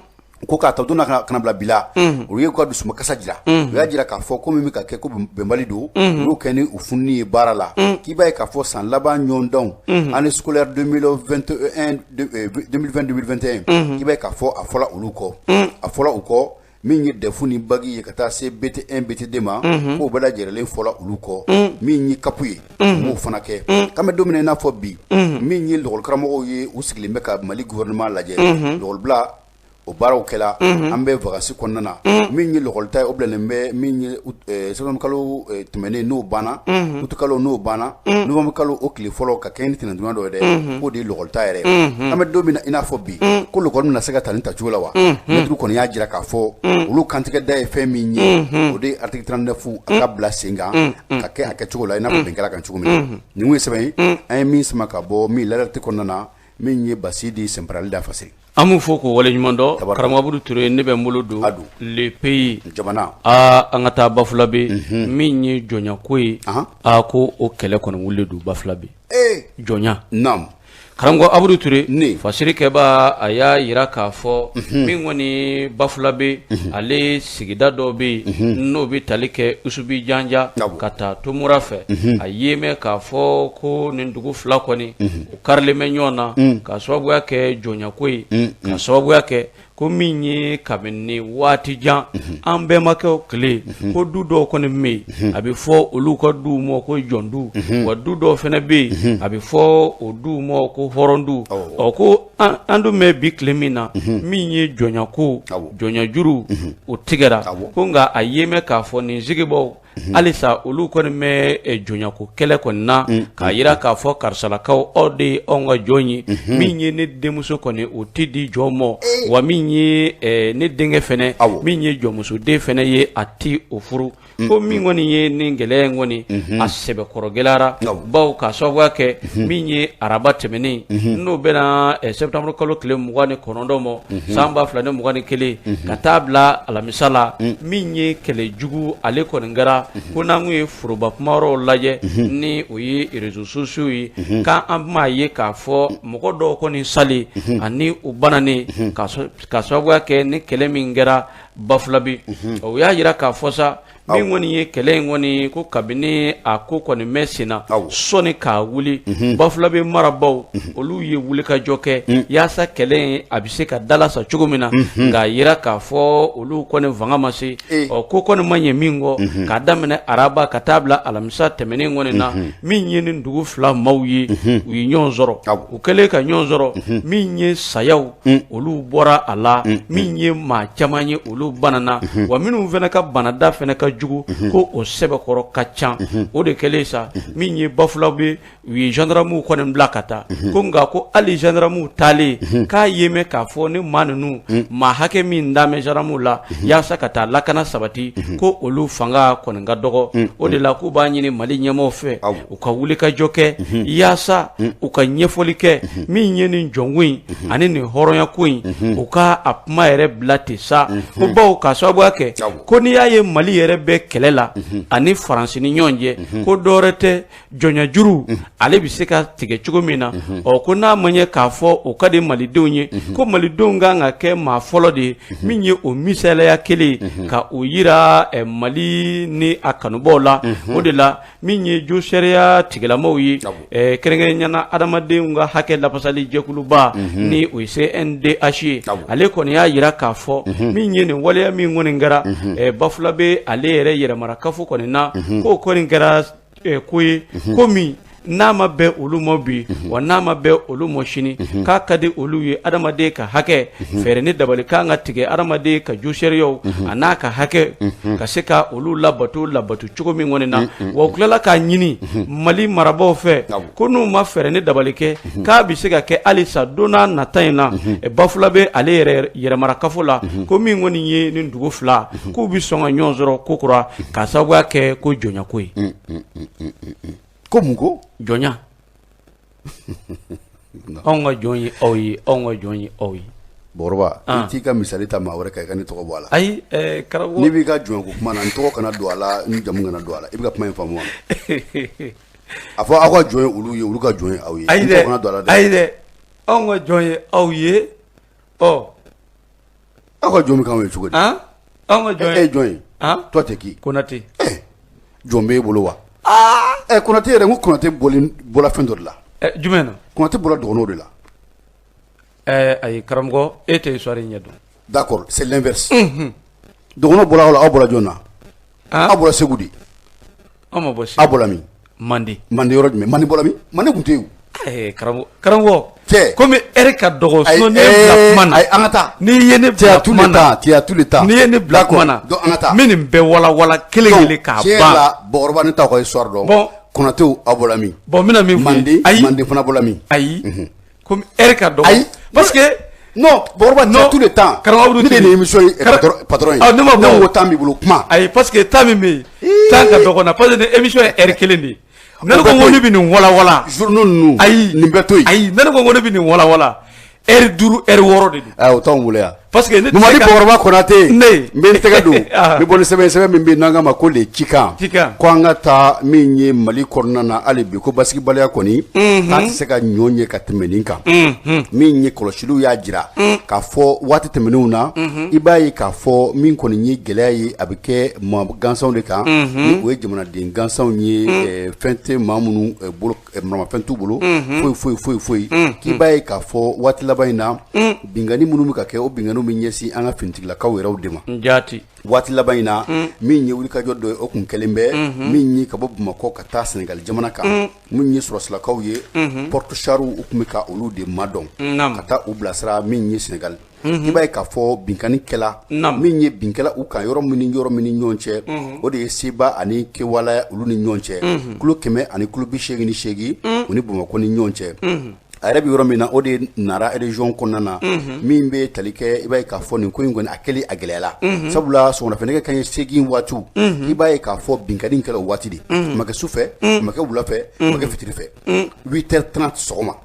Ko k'a ta don na ka na bila bi la, olu ye ka dusumakasa jira. U y'a jira k'a fɔ ko min bɛ ka kɛ, ko bɛnbali don, u y'o kɛ ni u fununi ye baara la. K'i b'a ye k'a fɔ san laban ɲɔgɔndanw, année scolaire 2021 2020 2021, k'i b'a ye k'a fɔ a fɔla olu kɔ, a fɔla u kɔ, min ye DEF ni bac ye ka taa se BT1 BT2 ma, k'o bɛɛ lajɛlen fɔla olu kɔ. Min ye CAP ye, u m'o fana kɛ. K'an bɛ don min na i n'a fɔ bi, min ye lɔgɔlikaramɔgɔw ye, u sigilen bɛ ka Mali gouvernement lajɛ, lɔgɔlibila. O baaraw kɛla, an bɛ vacances kɔnɔna na. Min ye lakɔlita ye, o bilalen bɛ min ye septembre kalo tɛmɛnen n'o banna, août kalo n'o banna, novembre kalo o tile fɔlɔ ka kɛɲɛ ni tɛnɛndonya dɔ ye dɛ, k'o de ye lakɔlita yɛrɛ ye. An bɛ don min na i n'a fɔ bi, ko lakɔli bɛna se ka ta nin tacogo la wa? Mɛtiriw kɔni y'a jira k'a fɔ olu kantigɛ da ye fɛn min ye, o de ye article 39 a ka bila sen kan ka kɛ a kɛcogo la i n'a fɔ bɛn kɛra kan cogo min na. Nin kun ye sɛbɛn ye an ye min sama ka bɔ min L'Alerte kɔnɔna na, min ye Basidi Sɛnparali da fasiri. An b'u fo k'o waleɲuman dɔn. Karamɔgɔ Abudu Ture, ne bɛ n bolo don Le Pays. Jamana. Aa, an ka taa Bafulabe. Min ye jɔnyako ye, aa, ko o kɛlɛ kɔni wulilen don Bafulabe. Jɔnya. Naam. Karamɔgɔ Abudu Ture, fasirikɛba, a y'a jira k'a fɔ min kɔni Bafulabe, ale sigida dɔ bɛ yen n'o bɛ tali kɛ Usubi Janja ka taa Tomura fɛ. A ye mɛn k'a fɔ ko nin dugu fila kɔni u karilen bɛ ɲɔgɔn na ka sababuya kɛ jɔnyako ye, ka sababuya kɛ ko min ye kabini waati jan an bɛnbakɛw tile, ko du dɔw kɔni bɛ yen, a bɛ fɔ olu ka duw ma ko jɔndu, wa du dɔw fana bɛ yen, a bɛ fɔ o duw ma ko hɔrɔndu. Ɔ, ko an dun bɛ bi tile min na, min ye jɔnyako, jɔnyajuru, o tigɛra, ko nka a ye mɛn k'a fɔ nin sigibaw halisa olu kɔni bɛ jɔnyako kɛlɛ kɔni na, k'a jira k'a fɔ karisalakaw, aw de ye anw ka jɔn ye. Min ye ne denmuso kɔni, o tɛ di jɔn ma, wa min ye ne denkɛ fɛnɛ, min ye jɔnmusoden fɛnɛ ye, a tɛ o furu. Ko min kɔni ye nin gɛlɛya in kɔni, a sɛbɛkɔrɔ gɛlɛyara, bawo k'a sababuya kɛ min ye araba tɛmɛnen, n'o bɛna septembre kalo tile 29 ma san 2021, ka taa bila alamisa la, min ye kɛlɛ jugu ale kɔni kɛra, ko n'an kun ye foroba kumayɔrɔw lajɛ, ni o ye réseaux sociaux ye, k'an b'a ye k'a fɔ mɔgɔ dɔw kɔni salen ani u bananen ka sababuya kɛ ni kɛlɛ min kɛra Bafulabe. O y'a jira k'a fɔ sa, min kɔni ye kɛlɛ in kɔni, ko kabini a ko kɔni mɛn sen na, sɔnni k'a wuli, Bafulabe marabaaw olu ye wulikajɔ kɛ yaasa kɛlɛ in a bɛ se ka dalasa cogo min na, nka a jira k'a fɔ olu kɔni fanga ma se. Ɔ, ko kɔni ma ɲɛ min kɔ, k'a daminɛ araba ka taa bila alamisa tɛmɛnen kɔni na, min ye nin dugu fila maaw ye, u ye ɲɔgɔn sɔrɔ. U kɛlen ka ɲɔgɔn sɔrɔ, min ye sayaw olu bɔra a la, min ye maa caman ye, olu banana, wa minnu fana ka banada fana ka jugu, ko o sɛbɛkɔrɔ ka ca. O de kɛlen sa, min ye Bafulabe, u ye gendarmew kɔni bila ka taa, ko nka ko hali gendarmew taalen, k'a ye mɛn k'a fɔ ni maa ninnu maa hakɛ min da bɛ gendarmew la yaasa ka taa lakana sabati, ko olu fanga kɔni ka dɔgɔ. O de la k'u b'a ɲini Mali ɲɛmaaw fɛ, u ka wulikajɔ kɛ yaasa u ka ɲɛfɔli kɛ min ye nin jɔnko in ani nin hɔrɔnyako in, u ka a kuma yɛrɛ bila ten sa. Ko bawo k'a sababuya kɛ ko n'i y'a ye Mali yɛrɛ bɛ kɛlɛ la ani Faransi ni ɲɔgɔn cɛ, ko dɔwɛrɛ tɛ, jɔnyajuru ale bɛ se ka tigɛ cogo min na. Ɔ, ko n'a ma ɲɛ k'a fɔ o ka di malidenw ye, ko malidenw kan ka kɛ maa fɔlɔ de ye min ye o misalaya kelen ye ka o yira Mali ni a kanubaw la. O de la min ye josariya tigilamaw ye, kɛrɛnkɛrɛnnenya la adamadenw ka hakɛ lafasali jɛkuluba, ni o ye CNDH ye, ale kɔni y'a jira k'a fɔ min ye nin waleya min kɔni kɛra Bafulabe ale yɛrɛ yɛrɛmarakafo kɔni na, k'o kɔni kɛra ko ye ko min n'a ma bɛn olu ma bi, wa n'a ma bɛn olu ma sini, k'a ka di olu ye adamaden ka hakɛ fɛɛrɛ ni dabali kan ka tigɛ adamaden ka josariyaw a n'a ka hakɛ ka se ka olu labato labato cogo min kɔni na. Wa u tilala k'a ɲini Mali marabaaw fɛ ko n'u ma fɛɛrɛ ni dabali kɛ, k'a bɛ se ka kɛ halisa don n'a nata in na, Bafulabe ale yɛrɛ yɛrɛmarakafo la, ko min kɔni ye nin dugu fila, k'u bɛ sɔn ka ɲɔgɔn sɔrɔ ko kura k'a sababuya kɛ ko jɔnyako ye. Ko mun ko? Jɔnya. Anw ka jɔn ye aw ye, anw ka jɔn ye aw ye. Bakɔrɔba, i t'i ka misali ta maa wɛrɛ kan, i ka ne tɔgɔ bɔ a la. Ayi, karamɔgɔ. N'i b'i ka jɔnko kuma na, n tɔgɔ kana don a la, n jamu kana don a la. I bɛ ka kuma in faamu wa? A fɔ aw ka jɔn ye olu ye, olu ka jɔn ye aw ye. Ayi dɛ, ayi dɛ, anw ka jɔn ye aw ye. Ɔ, aw ka jɔn bɛ k'anw ye cogo di? Anw ka jɔn ye, e ye jɔn ye? Toi t'es qui? Konate. Jɔn b'e bolo wa? Konate yɛrɛ, n ko Konate bɔra fɛn dɔ de la. Jumɛn na? Konate bɔra dɔgɔnɔw de la. Ayi karamɔgɔ, e tɛ histoire ɲɛ dɔn. D'accord, c'est l'inverse. Dɔgɔnɔw bɔra aw la, aw bɔra jɔn na? Aw bɔra Segu de. Anw ma bɔ Segu. Aw bɔra min? Manden. Manden yɔrɔ jumɛn? Manden bɔra min? Manden tun tɛ yen. Karamɔgɔ. Cɛ komi heure ka dɔgɔ, sinon ne ye bila kuma na. Ayi, an ka taa. N'i ye ne bila kuma na, tu as tout le temps. N'i ye ne bila kuma na, donc an ka taa. N bɛ nin bɛɛ walawala kelen kelen k'a ban. Tiɲɛ yɛrɛ la, Bɔkɔrɔba, ne t'aw ka histoire dɔn. Bon. Konatew, aw bɔra min? Bon, n bɛna min f'i ye. Manden. Ayi. Manden fana bɔra min? Ayi, komi heure ka dɔgɔ. Ayi. Parce que Non, Bɔkɔrɔba, tu as tout le temps. Karamɔgɔ Abudu Ne de ye Ture. nin émission ye patron ye. Ah, ne ma bɔ. Ne ko temps b'i bolo, kuma. Ayi, parce que temps min bɛ yen, temps ka dɔgɔ na, parce que ni émission ye heure kelen de ye. Ne ko n ko ne bɛ nin walawala. Journaux ninnu. Ayi. Nin bɛɛ to yen. Ayi, ne ko n ko ne bɛ nin walawala. Heure 5, heure 6 de don. Ah, o t'anw bolo yan. Parce que ne tɛ Mamadi se ka Bɔkɔrɔba Konate. Ne. N bɛ n tɛgɛ don. Ah. N bɛ bɔ ni sɛbɛn ye, sɛbɛn min bɛ yen n'an k'a ma ko le Cikan. Cikan. Ko an ka taa min ye Mali kɔnɔna na hali bi, ko basigibaliya kɔni k'a tɛ se ka ɲɔ ɲɛ ka tɛmɛ nin kan. Min ye kɔlɔsiliw y'a jira k'a fɔ waati tɛmɛnenw na, i b'a ye k'a fɔ min kɔni ye gɛlɛya ye, a bɛ kɛ maa gansanw de kan, ni o ye jamanaden gansanw ye, fɛn tɛ maa minnu bolo, maramafɛn t'u bolo, foyi foyi foyi foyi, k'i b'a ye k'a fɔ waati laban in na, binkanni minnu bɛ ka kɛ, o binkanniw bɛ ɲɛsin an ka finitigilakaw yɛrɛw de ma. Jaati. Waati laban in na, min ye wulikajɔ dɔ ye, o kun kɛlen bɛ min ye ka bɔ Bamakɔ ka taa Senegali jamana kan, min ye sɔrɔsilakaw ye, porte-char u tun bɛ ka olu de madɔn ka taa u bilasira min ye Senegali. I b'a ye k'a fɔ binkanni kɛla min ye, binkɛla u kan yɔrɔ min ni yɔrɔ min ni ɲɔgɔn cɛ, o de ye Seba ani Kewala olu ni ɲɔgɔn cɛ, kilo 188 u ni Bamakɔ ni ɲɔgɔn cɛ. A yɛrɛ bɛ yɔrɔ min na, o de ye Nara région kɔnɔna na, min bɛ tali kɛ. I b'a ye k'a fɔ nin ko in kɔni, a kɛli a gɛlɛyala, sabula sɔgɔmada nɛgɛ kanɲɛ 8 waatiw, i b'a ye k'a fɔ binkanni kɛra o waati de. A ma kɛ su fɛ, a ma kɛ wula fɛ, a ma kɛ fitiri fɛ, 8h30 sɔgɔma.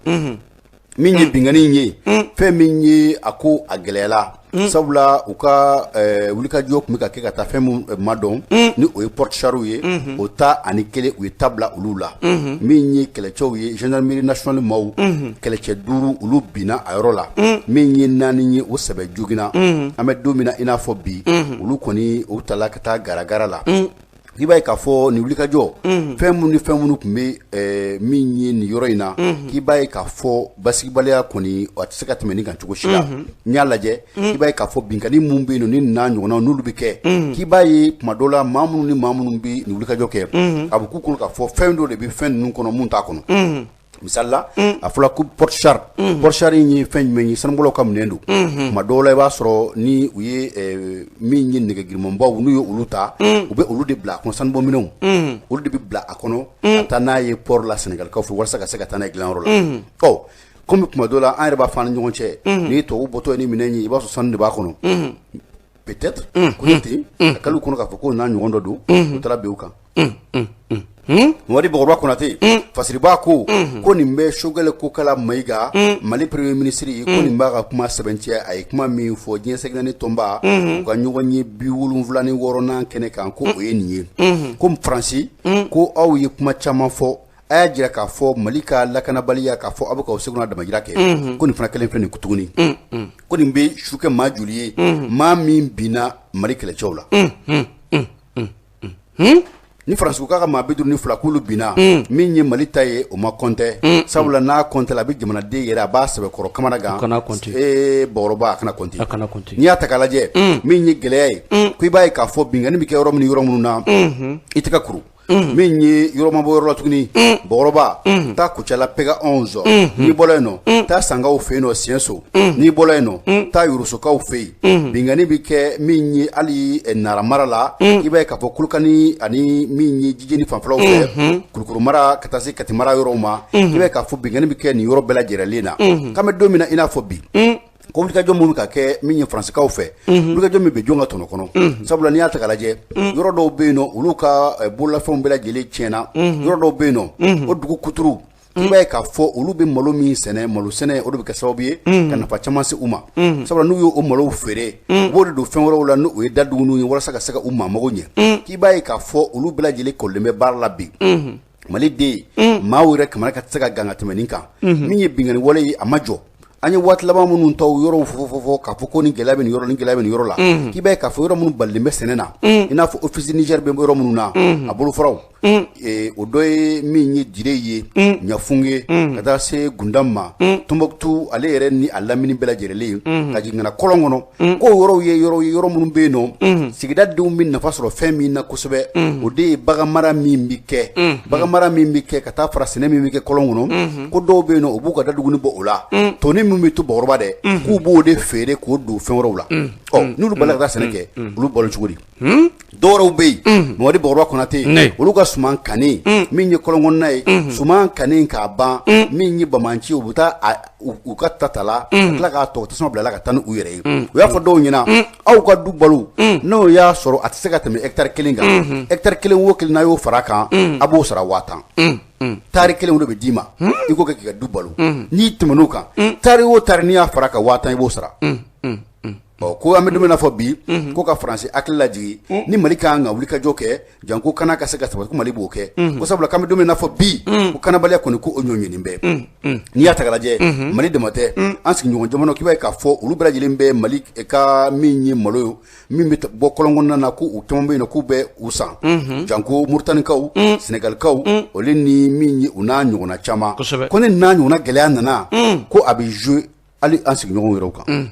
Min ye binkanni in ye, fɛn min ye a ko a gɛlɛyala, sabula u ka wulikajɔ tun bɛ ka kɛ ka taa fɛn min madɔn, ni o ye porte-char ye, o 11, u ye ta bila olu la. Min ye kɛlɛcɛw ye, gendarmerie nationale maaw, kɛlɛcɛ 5, olu binna a yɔrɔ la. Min ye 4 ye, o sɛbɛ joginna. An bɛ don min na i n'a fɔ bi, olu kɔni u tala ka taa garagara la. I b'a ye k'a fɔ nin wulikajɔ, fɛn minnu ni fɛn minnu tun bɛ min ye nin yɔrɔ in na, k'i b'a ye k'a fɔ basigibaliya kɔni, a tɛ se ka tɛmɛ nin kan cogo si la. N'i y'a lajɛ, i b'a ye k'a fɔ binkanni minnu bɛ yen nɔ, ni n'a ɲɔgɔnnaw n'olu bɛ kɛ, k'i b'a ye tuma dɔw la, maa minnu ni maa minnu bɛ nin wulikajɔ kɛ, a bɛ k'u kɔnɔ k'a fɔ fɛn dɔ de bɛ fɛn ninnu kɔnɔ mun t'a kɔnɔ. Misali la, a fɔra ko porte-char. Porte-char in ye fɛn jumɛn ye? Sanubɔlaw ka minɛn don. Tuma dɔw la, i b'a sɔrɔ ni u ye min ye nɛgɛ girimanbaw, n'u ye olu ta, u bɛ olu de bila a kɔnɔ, sanubɔminɛnw, olu de bɛ bila a kɔnɔ ka taa n'a ye port la Sɛnɛgalikaw fɛ, walasa ka se ka taa n'a ye dilanyɔrɔ la. Ɔ, komi tuma dɔw la, an yɛrɛ b'a fɔ an ni ɲɔgɔn cɛ, n'i ye tubabu bɔtɔ ye ni minɛn ye, i b'a sɔrɔ sanu de b'a kɔnɔ. Peut-être ko ne ten a kɛlen kɔnɔ k'a fɔ ko n'a ɲɔgɔn dɔ don, u taara bin u kan. Mamadi Bɔkɔrɔba Konate Fasiriba ko ko nin bɛ Choguel Kokala Mayiga, Mali premier ministre ye, ko nin b'a ka kuma sɛbɛntiya. A ye kuma min fɔ diɲɛ seleke tɔnba u ka ɲɔgɔn ye 76nan kɛnɛ kan, ko o ye nin ye, ko Faransi, ko aw ye kuma caman fɔ, a y'a jira k'a fɔ Mali ka lakanabaliya, k'a fɔ aw bɛ k'aw seko n'a damajira kɛ, ko nin fana kelen filɛ nin tuguni, ko nin bɛ su kɛ maa joli ye, maa min binna Mali kɛlɛcɛw la? Ni Faransi ko k'a ka maa 52 k'olu binna, min ye Mali ta ye, o ma compter, sabula n'a compter la, a bɛ jamanaden yɛrɛ, a b'a sɛbɛkɔrɔ kamana gan. Kana compter. Ee Bɔkɔrɔba, a kana compter. A kana compter. N'i y'a ta k'a lajɛ, min ye gɛlɛya ye, ko i b'a ye k'a fɔ binkanni bɛ kɛ yɔrɔ min ni yɔrɔ minnu na, i tɛ ka kuru min ye yɔrɔ ma bɔ yɔrɔ la tuguni. Bɔkɔrɔba, taa Kucala PK 11. N'i bɔra yen nɔ, taa Sankaw fɛ yen nɔ Siɲɛso. N'i bɔra yen nɔ, taa Yorosokaw fɛ yen. Binkanni bɛ kɛ min ye hali Nara mara la, i b'a ye k'a fɔ Kolokani ani min ye Jijeni fanfɛlaw fɛ, Kulukoro mara ka taa se Kati mara yɔrɔw ma, i b'a ye k'a fɔ binkanni bɛ kɛ nin yɔrɔ bɛɛ lajɛlen na. K'an bɛ don min na i n'a fɔ bi, ko wulikajɔ minnu ka kɛ min ye Faransikaw fɛ, wulikajɔ min bɛ jɔn ka tɔnɔ kɔnɔ? Sabula n'i y'a ta k'a lajɛ, yɔrɔ dɔw bɛ yen nɔ, olu ka bololafɛnw bɛɛ lajɛlen tiɲɛna. Yɔrɔ dɔw bɛ yen nɔ, o dugu kuturu, i b'a ye k'a fɔ olu bɛ malo min sɛnɛ, malo sɛnɛ, o de bɛ kɛ sababu ye ka nafa caman se u ma, sabula n'u ye o malow feere, u b'o de don fɛn wɛrɛw la, n'o ye daduguniw ye, walasa ka se ka u maa mago ɲɛ. K'i b'a ye k'a fɔ olu bɛɛ lajɛlen kɔrɔlen bɛ baara la bi. Mali den maaw yɛrɛ kamana ka tɛ se ka gan ka tɛmɛ nin kan. Min ye binkanni wale ye, a ma jɔ. An ye waati laban minnu ta yɔrɔw fɔ k'a fɔ ko ni gɛlɛya bɛ nin yɔrɔ, ni gɛlɛya bɛ nin yɔrɔ la, k'i b'a ye k'a fɔ yɔrɔ minnu balilen bɛ sɛnɛ na, i n'a fɔ Office Niger bɛ yɔrɔ minnu na, a bolofaraw O dɔ ye min ye Dire ye, Ɲafunke, ka taa se Gundam ma, Tɔnbukutu ale yɛrɛ ni a lamini bɛɛ lajɛlen, ka jigin ka na kɔlɔn kɔnɔ, ko yɔrɔw ye yɔrɔ ye, yɔrɔ minnu bɛ yen nɔ, sigidadenw bɛ nafa sɔrɔ fɛn min na kosɛbɛ, o de ye baganmara min bɛ kɛ, baganmara min bɛ kɛ ka taa fara sɛnɛ min bɛ kɛ kɔlɔn kɔnɔ. Ko dɔw bɛ yen nɔ, u b'u ka daduguni bɔ o la, tɔnin min bɛ to Bakɔrɔba dɛ, k'u b'o de feere k'o don fɛn wɛrɛw la. Ɔ, n'olu bala ka taa sɛnɛ kɛ, olu balo cogo di? Dɔwɛrɛw bɛ yen, Mamadi Bakɔrɔba Konate, olu ka suman kannen min ye kɔlɔn kɔnɔna ye, suman kannen k'a ban, min ye banbaanci, u bɛ taa u ka ta la, ka tila k'a tɔ tasuma bila la ka taa ni u yɛrɛ ye. U y'a fɔ dɔw ɲɛna, aw ka du balo, n'o y'a sɔrɔ a tɛ se ka tɛmɛ hectare 1 kan, hectare 1 o 1, n'a y'o fara kan, a b'o sara 50 000. Tari kelen de bɛ d'i ma, i k'o kɛ k'i ka du balo. N'i tɛmɛn'o kan, tari o tari, n'i y'a fara kan, 50 000, i b'o sara. Ɔ, ko an bɛ don min na fɔ bi, ko ka Faransi hakili lajigin ni Mali ka kan ka wulikajɔ kɛ janko kana ka se ka sabati, ko Mali b'o kɛ, ko sabula k'an bɛ don min na fɔ bi, ko kanabaliya kɔni, ko o ɲɔɲini bɛɛ. N'i y'a ta k'a lajɛ, Mali dama tɛ, an sigiɲɔgɔn jamanaw, k'i b'a ye k'a fɔ olu bɛɛ lajɛlen bɛ Mali ka min ye malo ye, min bɛ bɔ kɔlɔn kɔnɔna na, ko u caman bɛ yen nɔ k'u bɛ u san, janko Murutanikaw, Senegalikaw, olu ni min ye u n'a ɲɔgɔnna caman. Ko ni n'a ɲɔgɔnna gɛlɛya nana, ko a bɛ jouer hali an sigiɲɔgɔnw yɛrɛw kan.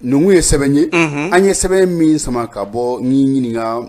Ninnu ye sɛbɛn ye, an ye sɛbɛn min sama ka bɔ ni ɲininka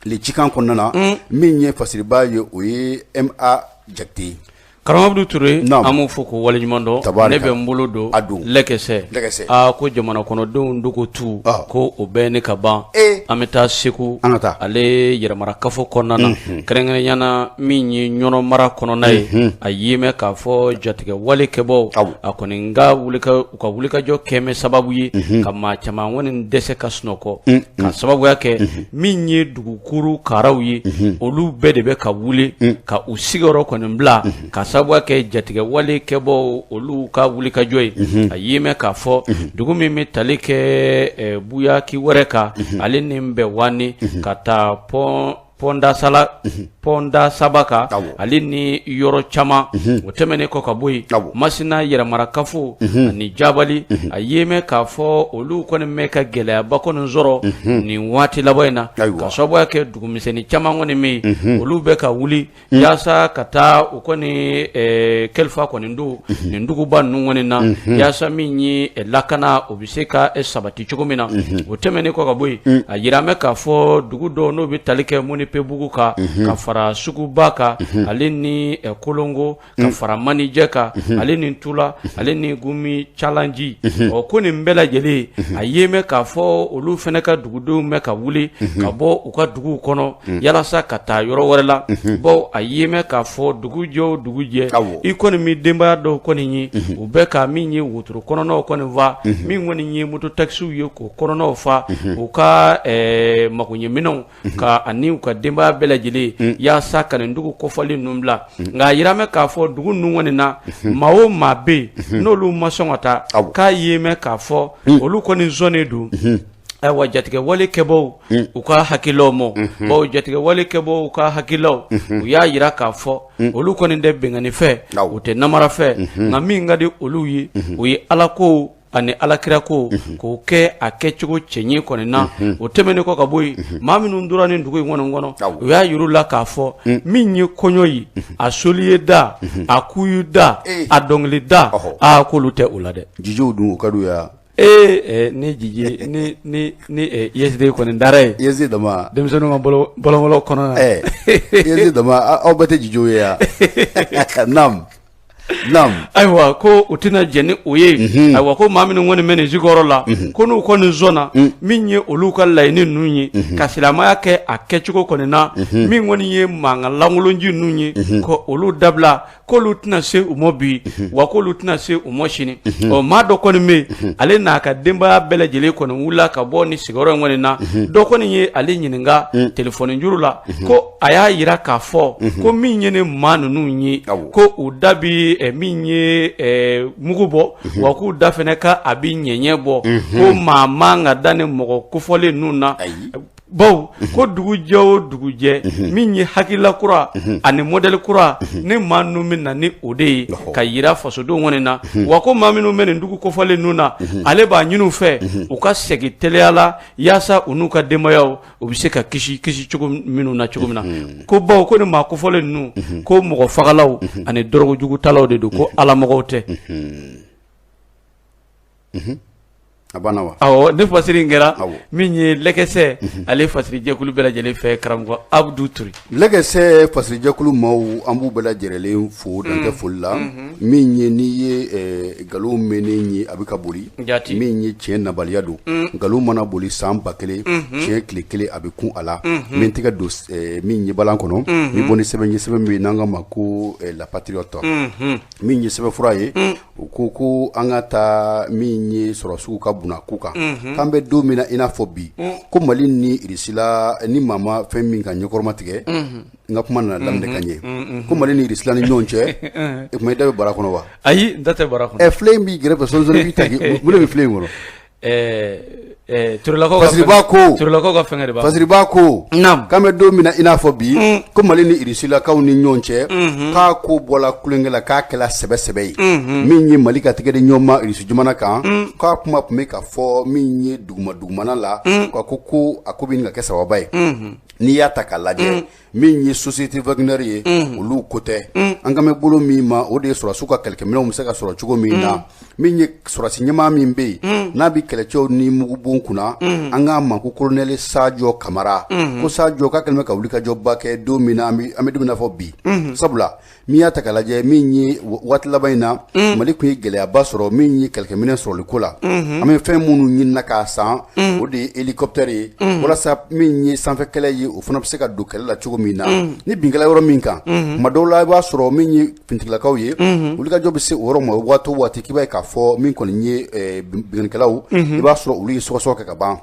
le cikan kɔnɔna na, min ye fasiriba ye, o ye Ma Jakite ye. Karamɔgɔ Abudu Ture, an b'u fo k'u waleɲuman dɔn. Ne bɛ n bolo don lɛkɛsɛ. Aa, ko jamana kɔnɔdenw dogo tu, ko o bɛɛ ne ka ban. An bɛ taa Segu, an ka taa ale yɛrɛmarakafo kɔnɔna na, kɛrɛnkɛrɛnya na min ye Ɲɔnɔ mara kɔnɔna ye. A ye mɛn k'a fɔ jatigɛ wale kɛbaw, a kɔni ka u ka wulikajɔ kɛmɛ sababu ye ka maa caman kɔni dɛsɛ ka sunɔgɔ, ka sababuya kɛ min ye dugukuru karaw ye, olu bɛɛ de bɛ ka wuli ka u sigiyɔrɔ kɔni bila, ka sababuya kɛ jatigɛ wale kɛbaw olu ka wulikajɔ ye. A ye mɛn k'a fɔ dugu min bɛ tali kɛ Buyaki wɛrɛ kan, ale ni Bɛwani, ka taa pɔnda saba kan, ale ni yɔrɔ caman. O tɛmɛnen kɔ ka bɔ yen, Masina yɛrɛmarakafo ani Jabali, a ye mɛn k'a fɔ olu kɔni bɛ ka gɛlɛyaba kɔni sɔrɔ nin waati laban in na, ka sababuya kɛ dugumisɛnnin caman kɔni min olu bɛ ka wuli yaasa ka taa u kɔni kɛlifa kɔni don nin duguba ninnu kɔni na, yaasa min ye lakana, o bɛ se ka sabati cogo min na. O tɛmɛnen kɔ ka bɔ yen, a yira mɛn k'a fɔ dugu dɔw n'o bɛ tali kɛ Monipebugu kan, ka fara Suguba kan, ale ni Kolongo, ka fara Manijɛ kan, ale ni Tula, ale ni Gumi Calanji. Ɔ, ko nin bɛɛ lajɛlen, a ye mɛn k'a fɔ olu fana ka dugudenw bɛ ka wuli ka bɔ u ka duguw kɔnɔ yalasa ka taa yɔrɔ wɛrɛ la. Bawo a ye mɛn k'a fɔ dugu jɛ o dugu jɛ, i kɔni min denbaya dɔw kɔni ye, u bɛ ka min ye wotoro kɔnɔnaw kɔni fa, min kɔni ye mototakisiw ye k'o kɔnɔnaw fa, u ka magoɲɛminɛnw ka ani u ka denbaya bɛɛ lajɛlen, yaasa ka nin dugu kofɔlen ninnu bila. Nka a yira mɛn k'a fɔ dugu ninnu kɔni na, maa o maa bɛ yen n'olu ma sɔn ka taa, k'a ye mɛn k'a fɔ olu kɔni sɔnnen don, ayiwa, jatigɛ wale kɛbaw u ka hakililaw ma. Bawo jatigɛ wale kɛbaw u ka hakililaw, u y'a yira k'a fɔ olu kɔni tɛ binkanni fɛ, u tɛ namara fɛ, nka min ka di olu ye, o ye Ala ko ani alakira ko k'o kɛ a kɛcogo cɛɲi kɔni na. O tɛmɛnen kɔ ka bɔ yen, maa minnu tora nin dugu in kɔni kɔnɔ, u y'a yir'u la k'a fɔ min ye kɔɲɔ ye, a soliye da, a kuyu da, a dɔnkili da, aa, k'olu tɛ o la dɛ. Jijiw dun, o ka d'u ye. Ee, ni jiji ni ni ISD kɔni dara ye. ISD dama. Denmisɛnninw ka bɔlɔbɔlɔ kɔnɔ. Ɛɛ, ISD dama, aw bɛɛ tɛ jijiw ye yan. Naam. Naam. Ayiwa, ko u tɛna jɛn ni o ye. Ayiwa, ko maa minnu kɔni bɛ nin sigiyɔrɔ la, ko n'u kɔni sɔnna min ye olu ka laɲini ninnu ye, ka silamɛya kɛ a kɛcogo kɔni na, min kɔni ye mankan lankolonji ninnu ye, ko olu dabila, k'olu tɛna se u ma bi, wa k'olu tɛna se u ma sini. Ɔ, maa dɔ kɔni bɛ yen, ale n'a ka denbaya bɛɛ lajɛlen kɔni wulila ka bɔ ni sigiyɔrɔ in kɔni na. Dɔ kɔni ye ale ɲininka telefɔni juru la, ko a y'a yira k'a fɔ ko min ye ni maa ninnu ye, ko u da bi min ye mugu bɔ, wa k'u da fana ka a bi ɲɛɲɛ bɔ, ko maa man ka da ni mɔgɔ kofɔlen ninnu na. Bawo ko dugu jɛ o dugu jɛ, min ye hakilila kura ani modèle kura ni maa ninnu bɛ na ni o de ye ka yira fasodenw kɔni na. Wa ko maa minnu bɛ nin dugu kofɔlen ninnu na, ale b'a ɲini u fɛ u ka segin teliya la, yaasa u n'u ka denbayaw u bɛ se ka kisi kisi cogo minnu na, cogo min na. Ko bawo ko ni maa kofɔlen ninnu, ko mɔgɔ fagalaw ani dɔrɔgujugutalaw de don, ko ala mɔgɔw tɛ. A banna wa? Awɔ, ne fasiri in kɛra min ye lɛkɛsɛ, ale fasirijɛkulu bɛɛ lajɛlen fɛ, karamɔgɔ Abudu Ture. Lɛkɛsɛ fasirijɛkulu maaw, an b'u bɛɛ lajɛlen fo, dan tɛ foli la. Min ye n'i ye nkalon mɛnnen ye, a bɛ ka boli. Min ye tiɲɛ nabaliya don, nkalon mana boli san 1000, tiɲɛ tile kelen a bɛ kun a la. Min tɛgɛ don min ye balan kɔnɔ, ni bɔ ni sɛbɛn ye, sɛbɛn min n'an k'a ma ko La Patriote, min ye sɛbɛnfura ye, u ko ko an ka taa min ye sɔrɔsiw ka bunako kan, k'an bɛ don min na i n'a fɔ bi, ko Mali ni Irisila ni maa ma fɛn min ka ɲɛkɔrɔma tigɛ. N ka kuma nana laminɛ ka ɲɛ, ko Mali ni Irisila ni ɲɔgɔn cɛ. E tuma, i da bɛ bara kɔnɔ wa? Ayi, n da tɛ bara kɔnɔ. Ɛ, filen in b'i gɛrɛfɛ sɔɔni sɔɔni, b'i ta k'i mun de bɛ filen in kɔnɔ? Turelakaw. Fasiriba ko Turelakaw ka fɛngɛ de b'a Fasiriba ko k'an bɛ don min na i n'a fɔ bi, ko Mali ni Irisilakaw ni ɲɔgɔn cɛ, k'a ko bɔla tulonkɛ la, k'a kɛla sɛbɛ sɛbɛ ye. Min ye Mali ka tɛgɛ di ɲɔgɔn ma Irisi jamana kan, k'a kuma tun bɛ ka fɔ min ye duguma dugumana la, k'a ko ko a ko bɛ ɲini ka kɛ sababa ye. N'i y'a ta k'a lajɛ, min ye société Wagner ye, olu ko tɛ. An kan bɛ bolo min ma, o de ye sɔrɔsiw ka kɛlɛkɛminɛnw bɛ se ka sɔrɔ cogo min na. Min ye sɔrɔsi ɲɛmaa min bɛ yen n'a bɛ kɛlɛcɛw ni mugubon kunna, an k'a ma ko colonel Sajo Kamara, ko Sajo k'a kɛlen bɛ ka wulikajɔba kɛ don min na an bɛ don min na fɔ bi. Sabula n'i y'a ta k'a lajɛ, min ye waati laban in na, Mali tun ye gɛlɛyaba sɔrɔ min ye kɛlɛkɛminɛn sɔrɔli ko la. An bɛ fɛn minnu ɲinina k'a san, o de ye hélicoptère ye, walasa min ye sanfɛ kɛlɛ ye, o fana bɛ se ka don kɛlɛ la cogo min na. Ni bin kɛla yɔrɔ min kan, tuma dɔw la i b'a sɔrɔ min ye finitigilakaw ye, wulikajɔ bɛ se o yɔrɔ ma waati o waati, k'i b'a ye k'a fɔ min kɔni ye binkannikɛlaw, i b'a sɔrɔ olu ye sɔgɔsɔgɔ kɛ ka ban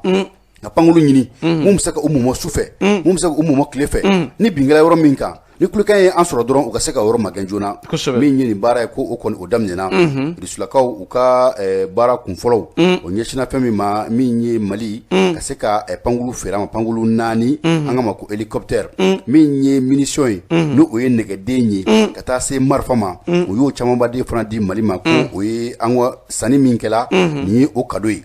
ka pankulu ɲini mun bɛ se ka u mɔmɔ su fɛ, mun bɛ se ka u mɔmɔ tile fɛ. Ni bin kɛla yɔrɔ min kan, ni kulekan ye an sɔrɔ dɔrɔn, u ka se ka yɔrɔ magɛn joona. Min ye nin baara ye, ko o kɔni o daminɛna. Rusilakaw u ka baara kunfɔlɔw, o ɲɛsinna fɛn min ma, min ye Mali ka se ka pankulu feere ma, pankulu 4, an k'a ma ko hélicoptère, min ye munition ye, n'o o ye nɛgɛden ye, ka taa se marifa ma. U y'o camanba de fana di Mali ma, ko o ye an ka sanni min kɛla nin ye, o cadeau ye.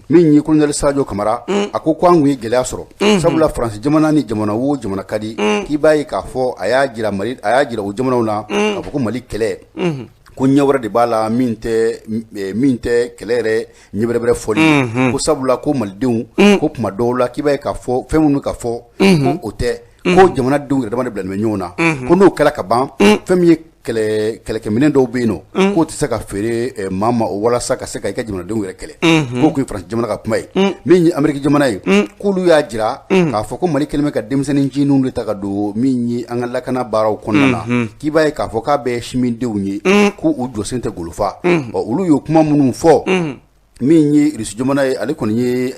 Min ye colonel Sajo Kamara, a ko ko an tun ye gɛlɛya sɔrɔ, sabula Faransi jamana ni jamana o jamana ka di, k'i b'a ye k'a fɔ a y'a jira Mali, a y'a jira o jamanaw na k'a fɔ ko Mali kɛlɛ, ko ɲɛ wɛrɛ de b'a la min tɛ kɛlɛ yɛrɛ ɲɛ bɛrɛbɛrɛ fɔli ye. Ko sabula ko malidenw, ko tuma dɔw la k'i b'a ye k'a fɔ fɛn minnu ka fɔ, ko o tɛ, ko jamanadenw yɛrɛ dama de bilalen bɛ ɲɔgɔn na, ko n'o kɛra ka ban, fɛn min ye kɛlɛkɛminɛn dɔw bɛ yen nɔ, k'o tɛ se ka feere maa ma o, walasa ka se ka i ka jamanadenw yɛrɛ kɛlɛ. K'o tun ye Faransi jamana ka kuma ye. Min ye Ameriki jamana ye, k'olu y'a jira k'a fɔ ko Mali kɛlen bɛ ka denmisɛnnin ncininw de ta ka don min ye an ka lakana baaraw kɔnɔna na, k'i b'a ye k'a fɔ k'a bɛɛ simindenw ye, ko u jɔsen tɛ golofa. Ɔ, olu y'o kuma minnu fɔ. Min ye Irisi jamana ye, ale kɔni ye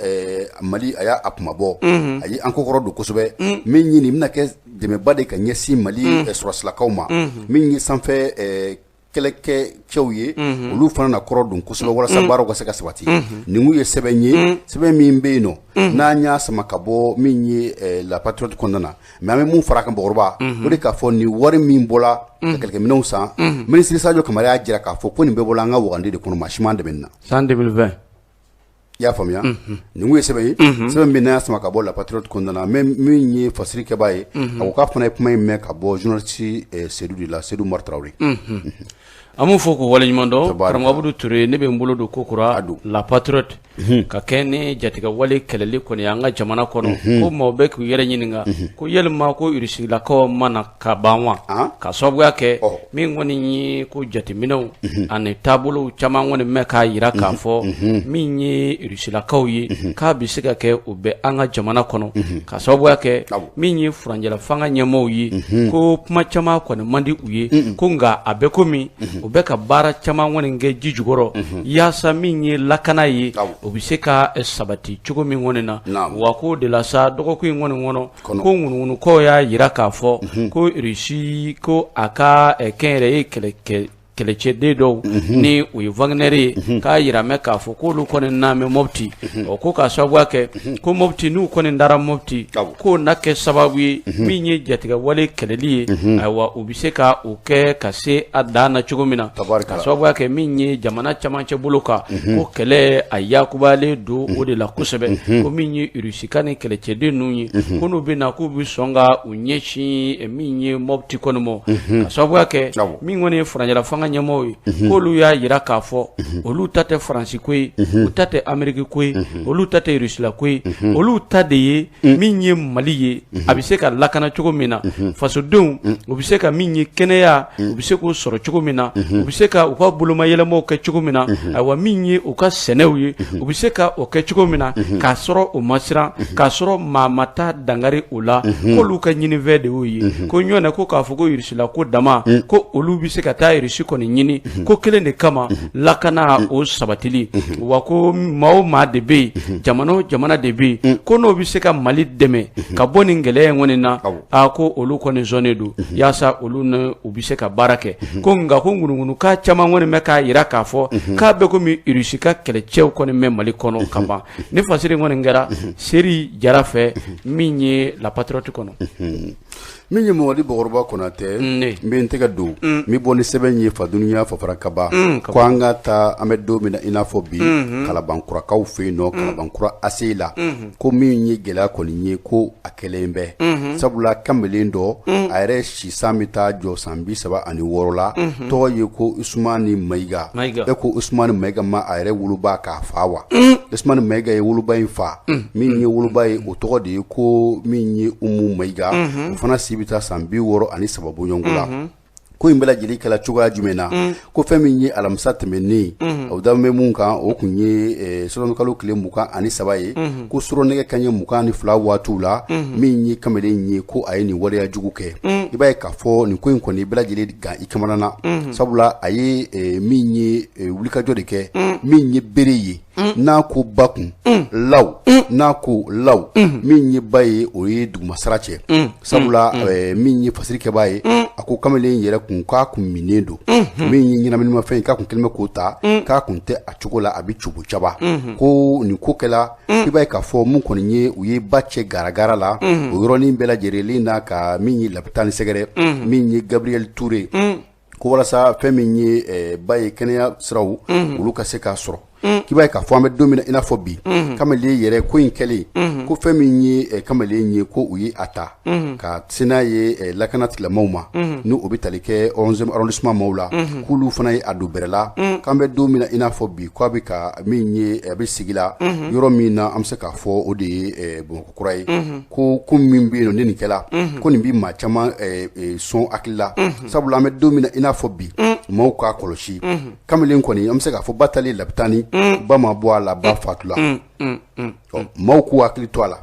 Mali, a y'a kuma bɔ, a ye an kɔkɔrɔ don kosɛbɛ. Min ye nin bɛna kɛ dɛmɛba de ka ɲɛsin Mali sɔrɔsilakaw ma, min ye sanfɛ kɛlɛkɛ cɛw ye, olu fana na kɔrɔ don kosɛbɛ walasa baaraw ka se ka sabati. Nin kun ye sɛbɛn ye, sɛbɛn min bɛ yen nɔ n'an y'a sama ka bɔ min ye La Patriote kɔnɔna na. Mais an bɛ mun fara kan, Bakɔrɔba, o de k'a fɔ nin wari min bɔla ka kɛlɛkɛminɛnw san, minisiri Sajo Kamara y'a jira k'a fɔ ko nin bɛɛ bɔla an ka wagande de kɔnɔ, maa si m'an dɛmɛ nin na. San 2020. I y'a faamuya, nin kun ye sɛbɛn ye, sɛbɛn min n'a y'a sama ka bɔ La Patriote kɔnɔna na. Mais min ye fasiri kɛbaa ye, a ko k'a fana ye kuma in mɛn ka bɔ journaliste Seydou de la, Seydou Umaru Tarawele. An b'u fo k'u waleɲuman dɔn. Karamɔgɔ Abudu Ture, ne bɛ n bolo don ko kura La Patriote ka kɛ ni jatigɛ wale kɛlɛli kɔni an ka jamana kɔnɔ, ko maaw bɛ k'u yɛrɛ ɲininka ko yalima ko Rusilakaw mana ka ban wa, ka sababuya kɛ min kɔni ye ko jateminɛw ani taabolow caman kɔni mɛn k'a jira k'a fɔ min ye Rusilakaw ye, k'a bɛ se ka kɛ u bɛ an ka jamana kɔnɔ, ka sababuya kɛ min ye furancɛla fanga ɲɛmaaw ye, ko kuma caman kɔni man di u ye, ko nka a bɛ komi u bɛ ka baara caman kɔni kɛ ji jukɔrɔ yaasa min ye lakana ye, o bɛ se ka sabati cogo min kɔni na. Wa ko de la sa, dɔgɔkun in kɔni kɔnɔ, ko ŋunuŋunukaw y'a jira k'a fɔ ko Russie ko a ka kɛnyɛrɛye kɛlɛkɛ kɛlɛcɛden dɔw ni o ye Wagner ye, k'a yira mɛ k'a fɔ k'olu kɔni na bɛ Mopti. Ɔ, ko k'a sababuya kɛ ko Mopti, n'u kɔni dara Mopti, k'o na kɛ sababu ye min ye jatigɛwale kɛlɛli ye. Ayiwa, u bɛ se ka o kɛ ka se a dan na cogo min na, ka sababuya kɛ min ye jamana camancɛ bolo kan, ko kɛlɛ a yakubalen don o de la kosɛbɛ, ko min ye Irisi ka ni kɛlɛcɛden ninnu ye, ko n'u bɛ na, k'u bɛ sɔn ka u ɲɛsin min ye Mopti kɔni ma, ka sababuya kɛ min kɔni ye furancɛla fanga ɲɛmɔgɔw ye, k'olu y'a jira k'a fɔ olu ta tɛ Faransi ko ye, u ta tɛ Ameriki ko ye, olu ta tɛ Irisila ko ye, olu ta de ye min ye Mali ye, a bɛ se ka lakana cogo min na, fasodenw u bɛ se ka min ye kɛnɛya, u bɛ se k'o sɔrɔ cogo min na, u bɛ se ka u ka bolomayɛlɛmaw kɛ cogo min na, ayiwa, min ye u ka sɛnɛw ye, u bɛ se ka o kɛ cogo min na k'a sɔrɔ u ma siran, k'a sɔrɔ maa ma taa dankari u la, k'olu ka ɲinifɛn de y'o ye. Ko ɲɔgɔn ko k'a fɔ ko Irisila ko dama, ko olu bɛ se ka taa Irisi kɔni ɲini ko kelen de kama, lakana o sabatili. Wa ko maa o maa de bɛ yen, jamana o jamana de bɛ yen, ko n'o bɛ se ka Mali dɛmɛ ka bɔ nin gɛlɛya in kɔni na, a ko olu kɔni sɔnnen don yaasa olu ni u bɛ se ka baara kɛ. Ko nka ko ŋunuŋunukan caman kɔni bɛ k'a jira k'a fɔ k'a bɛ komi Irisi ka kɛlɛcɛw kɔni bɛ Mali kɔnɔ ka ban. Ni fasiri kɔni kɛra Seri Jara fɛ min ye La Patriote kɔnɔ. Min ye Mamadi Bakɔrɔba Konatɛ, n bɛ n tɛgɛ don n bɛ bɔ ni sɛbɛn ye Fadunya Fafara Kaba, ko an ka taa, an bɛ don min na i n'a fɔ bi, Kalabankurakaw fɛ yen nɔ, Kalabankura ACI la, ko min ye gɛlɛya kɔni ye, ko a kɛlen bɛ, sabula kamalen dɔ, a yɛrɛ si san bɛ taa jɔ san 36 la, tɔgɔ ye ko Usumani Mayiga. E ko Usumani Mayiga ma a yɛrɛ woloba k'a fa wa? Usumani Mayiga ye woloba in fa. Min ye woloba ye, o tɔgɔ de ye ko min ye Umu Mayiga, o fana si bɛ taa san 63 bɔɲɔgɔnko la. Ko in bɛɛ lajɛlen kɛra cogoya jumɛn na? Ko fɛn min ye alamisa tɛmɛnen, o da bɛ mun kan, o tun ye sɔrɔkalo tile 23 ye, ko surɔ nɛgɛ kanɲɛ 22 waatiw la, min ye kamalen ye, ko a ye nin waleya jugu kɛ. I b'a ye k'a fɔ nin ko in kɔni bɛɛ lajɛlen gan i kamana na, sabula a ye min ye wulikajɔ de kɛ, min ye bere ye, n'a ko ba kun law, n'a ko law, min ye ba ye, o ye dugumasara cɛ, sabula min ye fasiri kɛbaa ye, a ko kamalen yɛrɛ kun k'a kun minnen don, min ye ɲɛnaminimafɛn ye, k'a kun kɛlen bɛ k'o ta, k'a kun tɛ a cogo la, a bɛ cogo caba. Ko nin ko kɛla, i b'a ye k'a fɔ mun kɔni ye, u ye ba cɛ garagara la o yɔrɔnin bɛɛ lajɛlen na, ka min ye lapitani sɛgɛrɛ, min ye Gabriel Touré, ko walasa fɛn min ye ba ye, kɛnɛya siraw olu ka se k'a sɔrɔ. K'i b'a ye k'a fɔ an bɛ don min na i n'a fɔ bi, kamalen yɛrɛ ko in kɛlen, ko fɛn min ye kamalen ye, ko u ye a ta ka se n'a ye lakana tigilamaaw ma, ni o bɛ tali kɛ 11e arrondissement maaw la, k'olu fana ye a don bɛrɛ la. K'an bɛ don min na i n'a fɔ bi, k'a bɛ ka min ye, a bɛ sigi la yɔrɔ min na, an bɛ se k'a fɔ o de ye Bamakɔ kura ye. Ko ko min bɛ yen nɔ, ni nin kɛla, ko nin bɛ maa caman sɔn hakili la, sabula an bɛ don min na i n'a fɔ bi, maaw k'a kɔlɔsi. Kamalen kɔni, an bɛ se k'a fɔ ba talen lapitani, ba ma bɔ a la, ba fatula. Maaw k'u hakili to a la.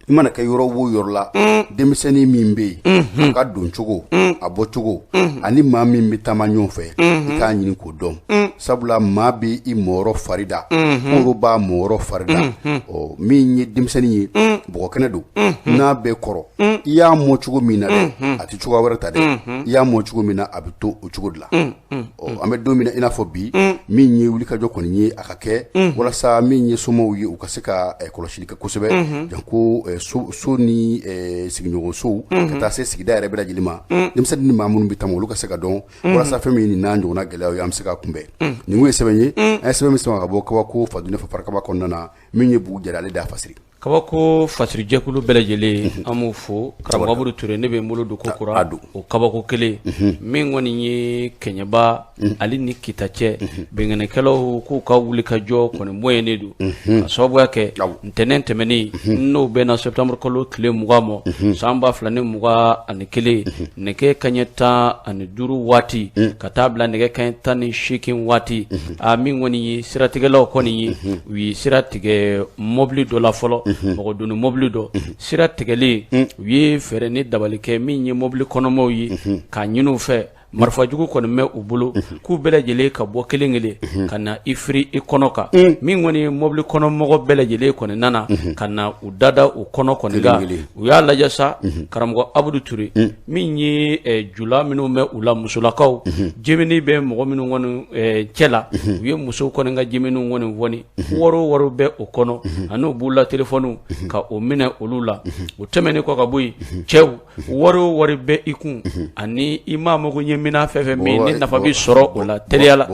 I mana kɛ yɔrɔ wo yɔrɔ la, denmisɛnnin min bɛ yen, a ka don cogo, a bɔ cogo, ani maa min bɛ taama ɲɔgɔn fɛ, i k'a ɲini k'o dɔn, sabula maa bɛ i mɔgɔ fari da, koro b'a mɔgɔ fari da. Ɔ, min ye denmisɛnnin ye, bɔgɔ kɛnɛ don, n'a bɛ kɔrɔ, i y'a mɔ cogo min na dɛ, a tɛ cogoya wɛrɛ ta dɛ, i y'a mɔ cogo min na, a bɛ to o cogo de la. Ɔ, an bɛ don min na i n'a fɔ bi, min ye wulikajɔ kɔni ye, a ka kɛ walasa min ye somaw ye, u ka se ka kɔlɔsili kɛ kosɛbɛ, janko so ni sigiɲɔgɔnsow, ka taa se sigida yɛrɛ bɛɛ lajɛlen ma, denmisɛnnin ni maa minnu bɛ taama, olu ka se ka dɔn, walasa fɛn min n'a ɲɔgɔnna gɛlɛyaw ye, an bɛ se ka kunbɛn. Nin kun ye sɛbɛn ye, an ye sɛbɛn min sama ka bɔ Kabako Fadunɛ Fafarakaba kɔnɔna na, min ye Bugu Jara, ale de y'a fasiri. Kabako fasirijɛkulu bɛɛ lajɛlen, an b'u fo. Karamɔgɔ Abudu Ture, ne bɛ n bolo don ko kura o kabako kelen min kɔni ye Kɛɲɛba ale ni Kita cɛ, binkannikɛlaw k'u ka wuli ka jɔ kɔni bonyalen don, ka sababuya kɛ ntɛnɛn tɛmɛnen, n'o bɛnna septembre kalo tile 20 ma san 2021, nɛgɛ kanɲɛ 15 waati ka taa bila nɛgɛ kanɲɛ 18 waati, a min kɔni ye siratigɛlaw kɔni ye, u ye sira tigɛ mɔbili dɔ la fɔlɔ, mɔgɔ doni mɔbili dɔ sira tigɛlen, u ye fɛɛrɛ ni dabali kɛ min ye mɔbili kɔnɔmaw ye k'a ɲini u fɛ. Marifajugu kɔni bɛ u bolo, k'u bɛɛ lajɛlen ka bɔ kelen kelen ka na i firi i kɔnɔ kan. Min kɔni ye mobili kɔnɔ mɔgɔ bɛɛ lajɛlen kɔni nana ka na u dada u kɔnɔ kɔni kan. U y'a lajɛ sa, karamɔgɔ Abudu Ture, min ye jula minnu bɛ u la, musolakaw jemeni bɛ mɔgɔ minnu kɔni cɛ la, u ye musow kɔni ka jemeniw kɔni fɔni, wari o wari bɛ o kɔnɔ, ani u bolola telefɔniw ka o minɛ olu la. O tɛmɛnen kɔ ka bɔ yen, cɛw, wari o wari bɛ i kun ani i maa mago ɲɛ minɛn fɛn fɛn min ni nafa bɛ sɔrɔ o la teliya la.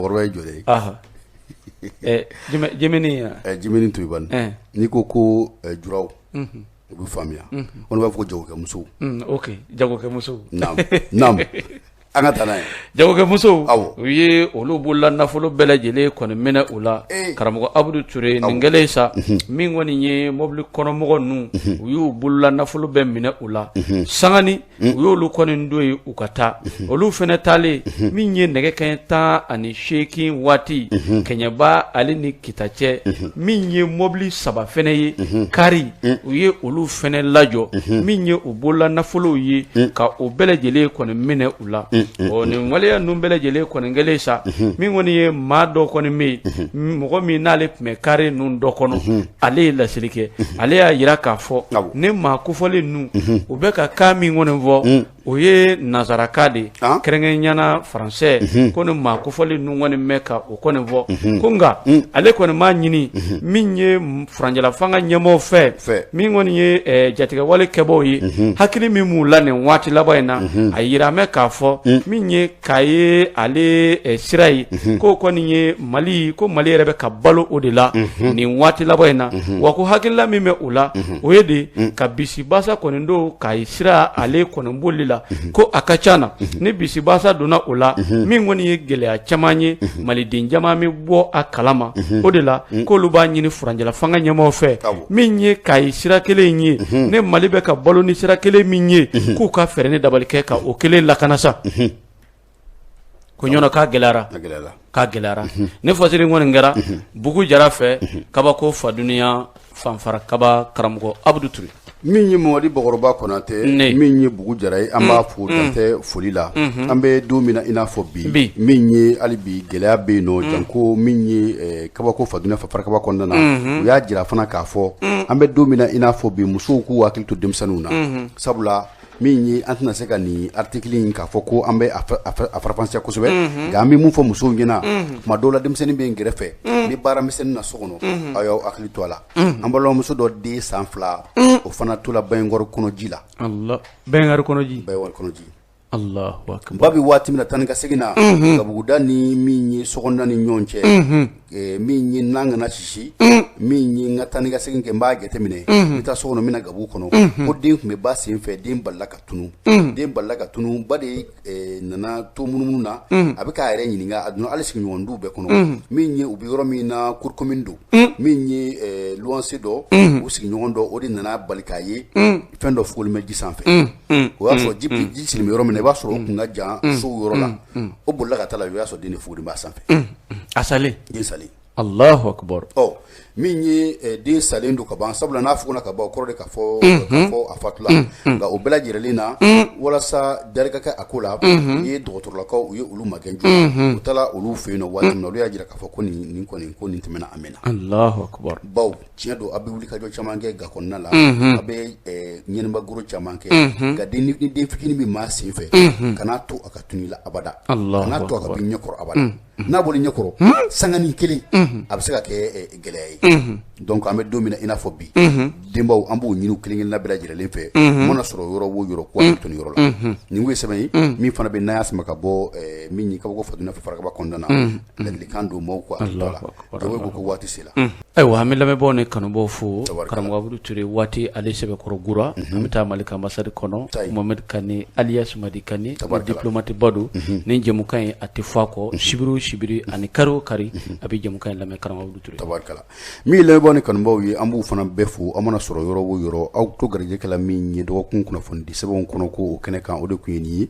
Jemeni jemeni to yen, n'i ko ko julaw, u bɛ faamuya. Olu b'a fɔ ko jagokɛmuso. Ok, jagokɛmuso. Naamu, an ka taa n'a ye. Jagokɛmusow, u ye olu bolola nafolo bɛɛ lajɛlen kɔni minɛ u la. Karamɔgɔ Abudu Ture, nin kɛlen sa, min kɔni ye mobili kɔnɔmɔgɔ ninnu, u y'u bolola nafolo bɛɛ minɛ u la sangani, u y'olu kɔni don yen u ka taa. Olu fana taalen, min ye nɛgɛ kanɲɛ 18 waati Kɛɲɛba ale ni Kita cɛ, min ye mobili saba fana ye kari, u ye olu fana lajɔ, min ye u bolola nafolow ye, ka o bɛɛ lajɛlen kɔni minɛ u la. Ɔ, nin waleya ninnu bɛɛ lajɛlen kɔni kɛlen sa, min kɔni ye maa dɔ kɔni bɛ yen, mɔgɔ min n'ale tun bɛ kari ninnu dɔ kɔnɔ, ale ye laseli kɛ. Ale y'a jira k'a fɔ ni maa kofɔlen ninnu, u bɛ ka kan min kɔni fɔ, o ye nansarakan de ye, kɛrɛnkɛrɛnnenya la faransɛ. Ko ni maa kofɔlen ninnu kɔni bɛ ka o kɔni fɔ, ko nka ale kɔni b'a ɲini min ye furancɛla fanga ɲɛmɔgɔw fɛ, min kɔni ye jatigɛwale kɛbaaw ye, hakili min b'u la nin waati laban in na, a jira bɛ k'a fɔ min ye k'a ye ale sira ye, k'o kɔni ye Mali, ko Mali yɛrɛ bɛ ka balo o de la nin waati laban in na. Wa ko hakilila min bɛ o la, o ye de ka bisibasa kɔni don Kayi sira ale kɔni boli la, ko a ka ca na ni bisibasa donna o la, min kɔni ye gɛlɛya caman ye, maliden caman bɛ bɔ a kalama. O de la k'olu b'a ɲini furancɛla fanga ɲɛmɔgɔw fɛ, min ye Kayi sira kelen in ye, ne Mali bɛ ka balo ni sira kelen min ye, k'u ka fɛɛrɛ ni dabali kɛ ka o kelen lakana sa. Ko ɲɔnɔ k'a gɛlɛyara, k'a gɛlɛyara. Ne fasiri kɔni kɛra Bugu Jara fɛ, kabako fadunya fanfara kaba, karamɔgɔ Abudu Ture. Min ye Mamadi Bakɔrɔba Konatɛ, min ye Bugu Jara ye, an b'a fo dan tɛ foli la. An bɛ don min na i n'a fɔ bi, min ye hali bi gɛlɛya bɛ yen nɔ, janko min ye kabako fadunya fanfara kaba kɔnɔna na. U y'a jira fana k'a fɔ an bɛ don min na i n'a fɔ bi, musow k'u hakili to denmisɛnninw na, sabula min ye an tɛna se ka nin article in k'a fɔ ko an bɛ a faranfasiya kosɛbɛ, nka an bɛ mun fɔ musow ɲɛna, tuma dɔw la denmisɛnnin bɛ n kɛrɛfɛ ni baara misɛnnin na so kɔnɔ, aw y'aw hakili to a la. An balimamuso dɔ den san 2, o fana tola baignoire kɔnɔ ji la. Baignoire kɔnɔ ji. Baignoire kɔnɔ ji. Allahu akbar. Ba bɛ waati min na taa ni ka segin na, gabuguda ni min ye sokɔnɔna ni ɲɔgɔn cɛ, min ye n'an kana sisi, min ye n ka taa ni ka segin kɛ, n b'a jateminɛ, n bɛ taa so kɔnɔ, n bɛ na gabugu kɔnɔ, ko den tun bɛ ba sen fɛ, den balila ka tunu, den balila ka tunu. Ba de nana to munumunu na, a bɛ k'a yɛrɛ ɲininka. A donna hali sigiɲɔgɔn du bɛɛ kɔnɔ, min ye u bɛ yɔrɔ min na, cour commune don, min ye luwanse dɔ, u sigiɲɔgɔn dɔ, o de nana bali k'a ye fɛn dɔ fogolen bɛ ji sanfɛ. O y'a sɔrɔ ji sigilen bɛ yɔrɔ min na, i b'a sɔrɔ o kun ka jan sow yɔrɔ la. O bolila ka taa la, o y'a sɔrɔ den de fogolen b'a sanfɛ. A salen. Den salen. Allahu akbar. Ɔ, min ye den salen don ka ban, sabula n'a fogona ka ban, o kɔrɔ de k'a fɔ a fatula. Nka o bɛɛ lajɛlen na, walasa dari ka kɛ a ko la, u ye dɔgɔtɔrɔlakaw, u ye olu magɛn joona. U taara olu fɛ yen nɔ waati min na, olu y'a jira k'a fɔ ko nin kɔni, ko nin tɛmɛna a mɛnna. Allahu akbar. Baw, tiɲɛ don, a bɛ wuli ka jɔ caman kɛ ga kɔnɔna la, a bɛ ɲɛnɛba goro caman kɛ, nka den ni den fitinin bɛ maa sen fɛ, kan'a to a ka tunu i la abada, kan'a to a ka bɔ i ɲɛkɔrɔ abada. N'a bɔra i ɲɛkɔrɔ sanganin kelen, a bɛ se ka kɛ gɛlɛya ye. Donc an bɛ don min na i n'a fɔ bi, denbaw, an b'o ɲini kelen kelenna bɛɛ lajɛlen fɛ, mana sɔrɔ yɔrɔ o yɔrɔ, k'u hakili to nin yɔrɔ la. Nin kun ye sɛbɛn ye min fana bɛ n'a y'a sama ka bɔ min ye kabako fadunya farakaba kɔnɔna na, ladilikan don maaw ko hakili to a la. Dɔw ko waati sera. Ayiwa, an bɛ lamɛnbaaw ni kanubaw fo. Karamɔgɔ Abudu Ture, waati ale sɛbɛkɔrɔ gora, an bɛ taa Mali ka ambassade kɔnɔ, Mohamed Kane alias Madi Kane, diplomate ba don. Ni jɛmukan in a tɛ fɔ a kɔ, sibiri o sibiri ani kari o kari a bɛ jɛmukan in lamɛn, karamɔgɔ Abudu Ture. Tabarikala. Min ye lamɛnbaaw ni kanubaw ye, an b'u fana bɛɛ fo. An mana sɔrɔ yɔrɔ o yɔrɔ, aw to garijɛgɛ la min ye dɔgɔkun kunnafoni di sɛbɛnw kɔnɔ ko o kɛnɛ kan, o de tun ye nin ye.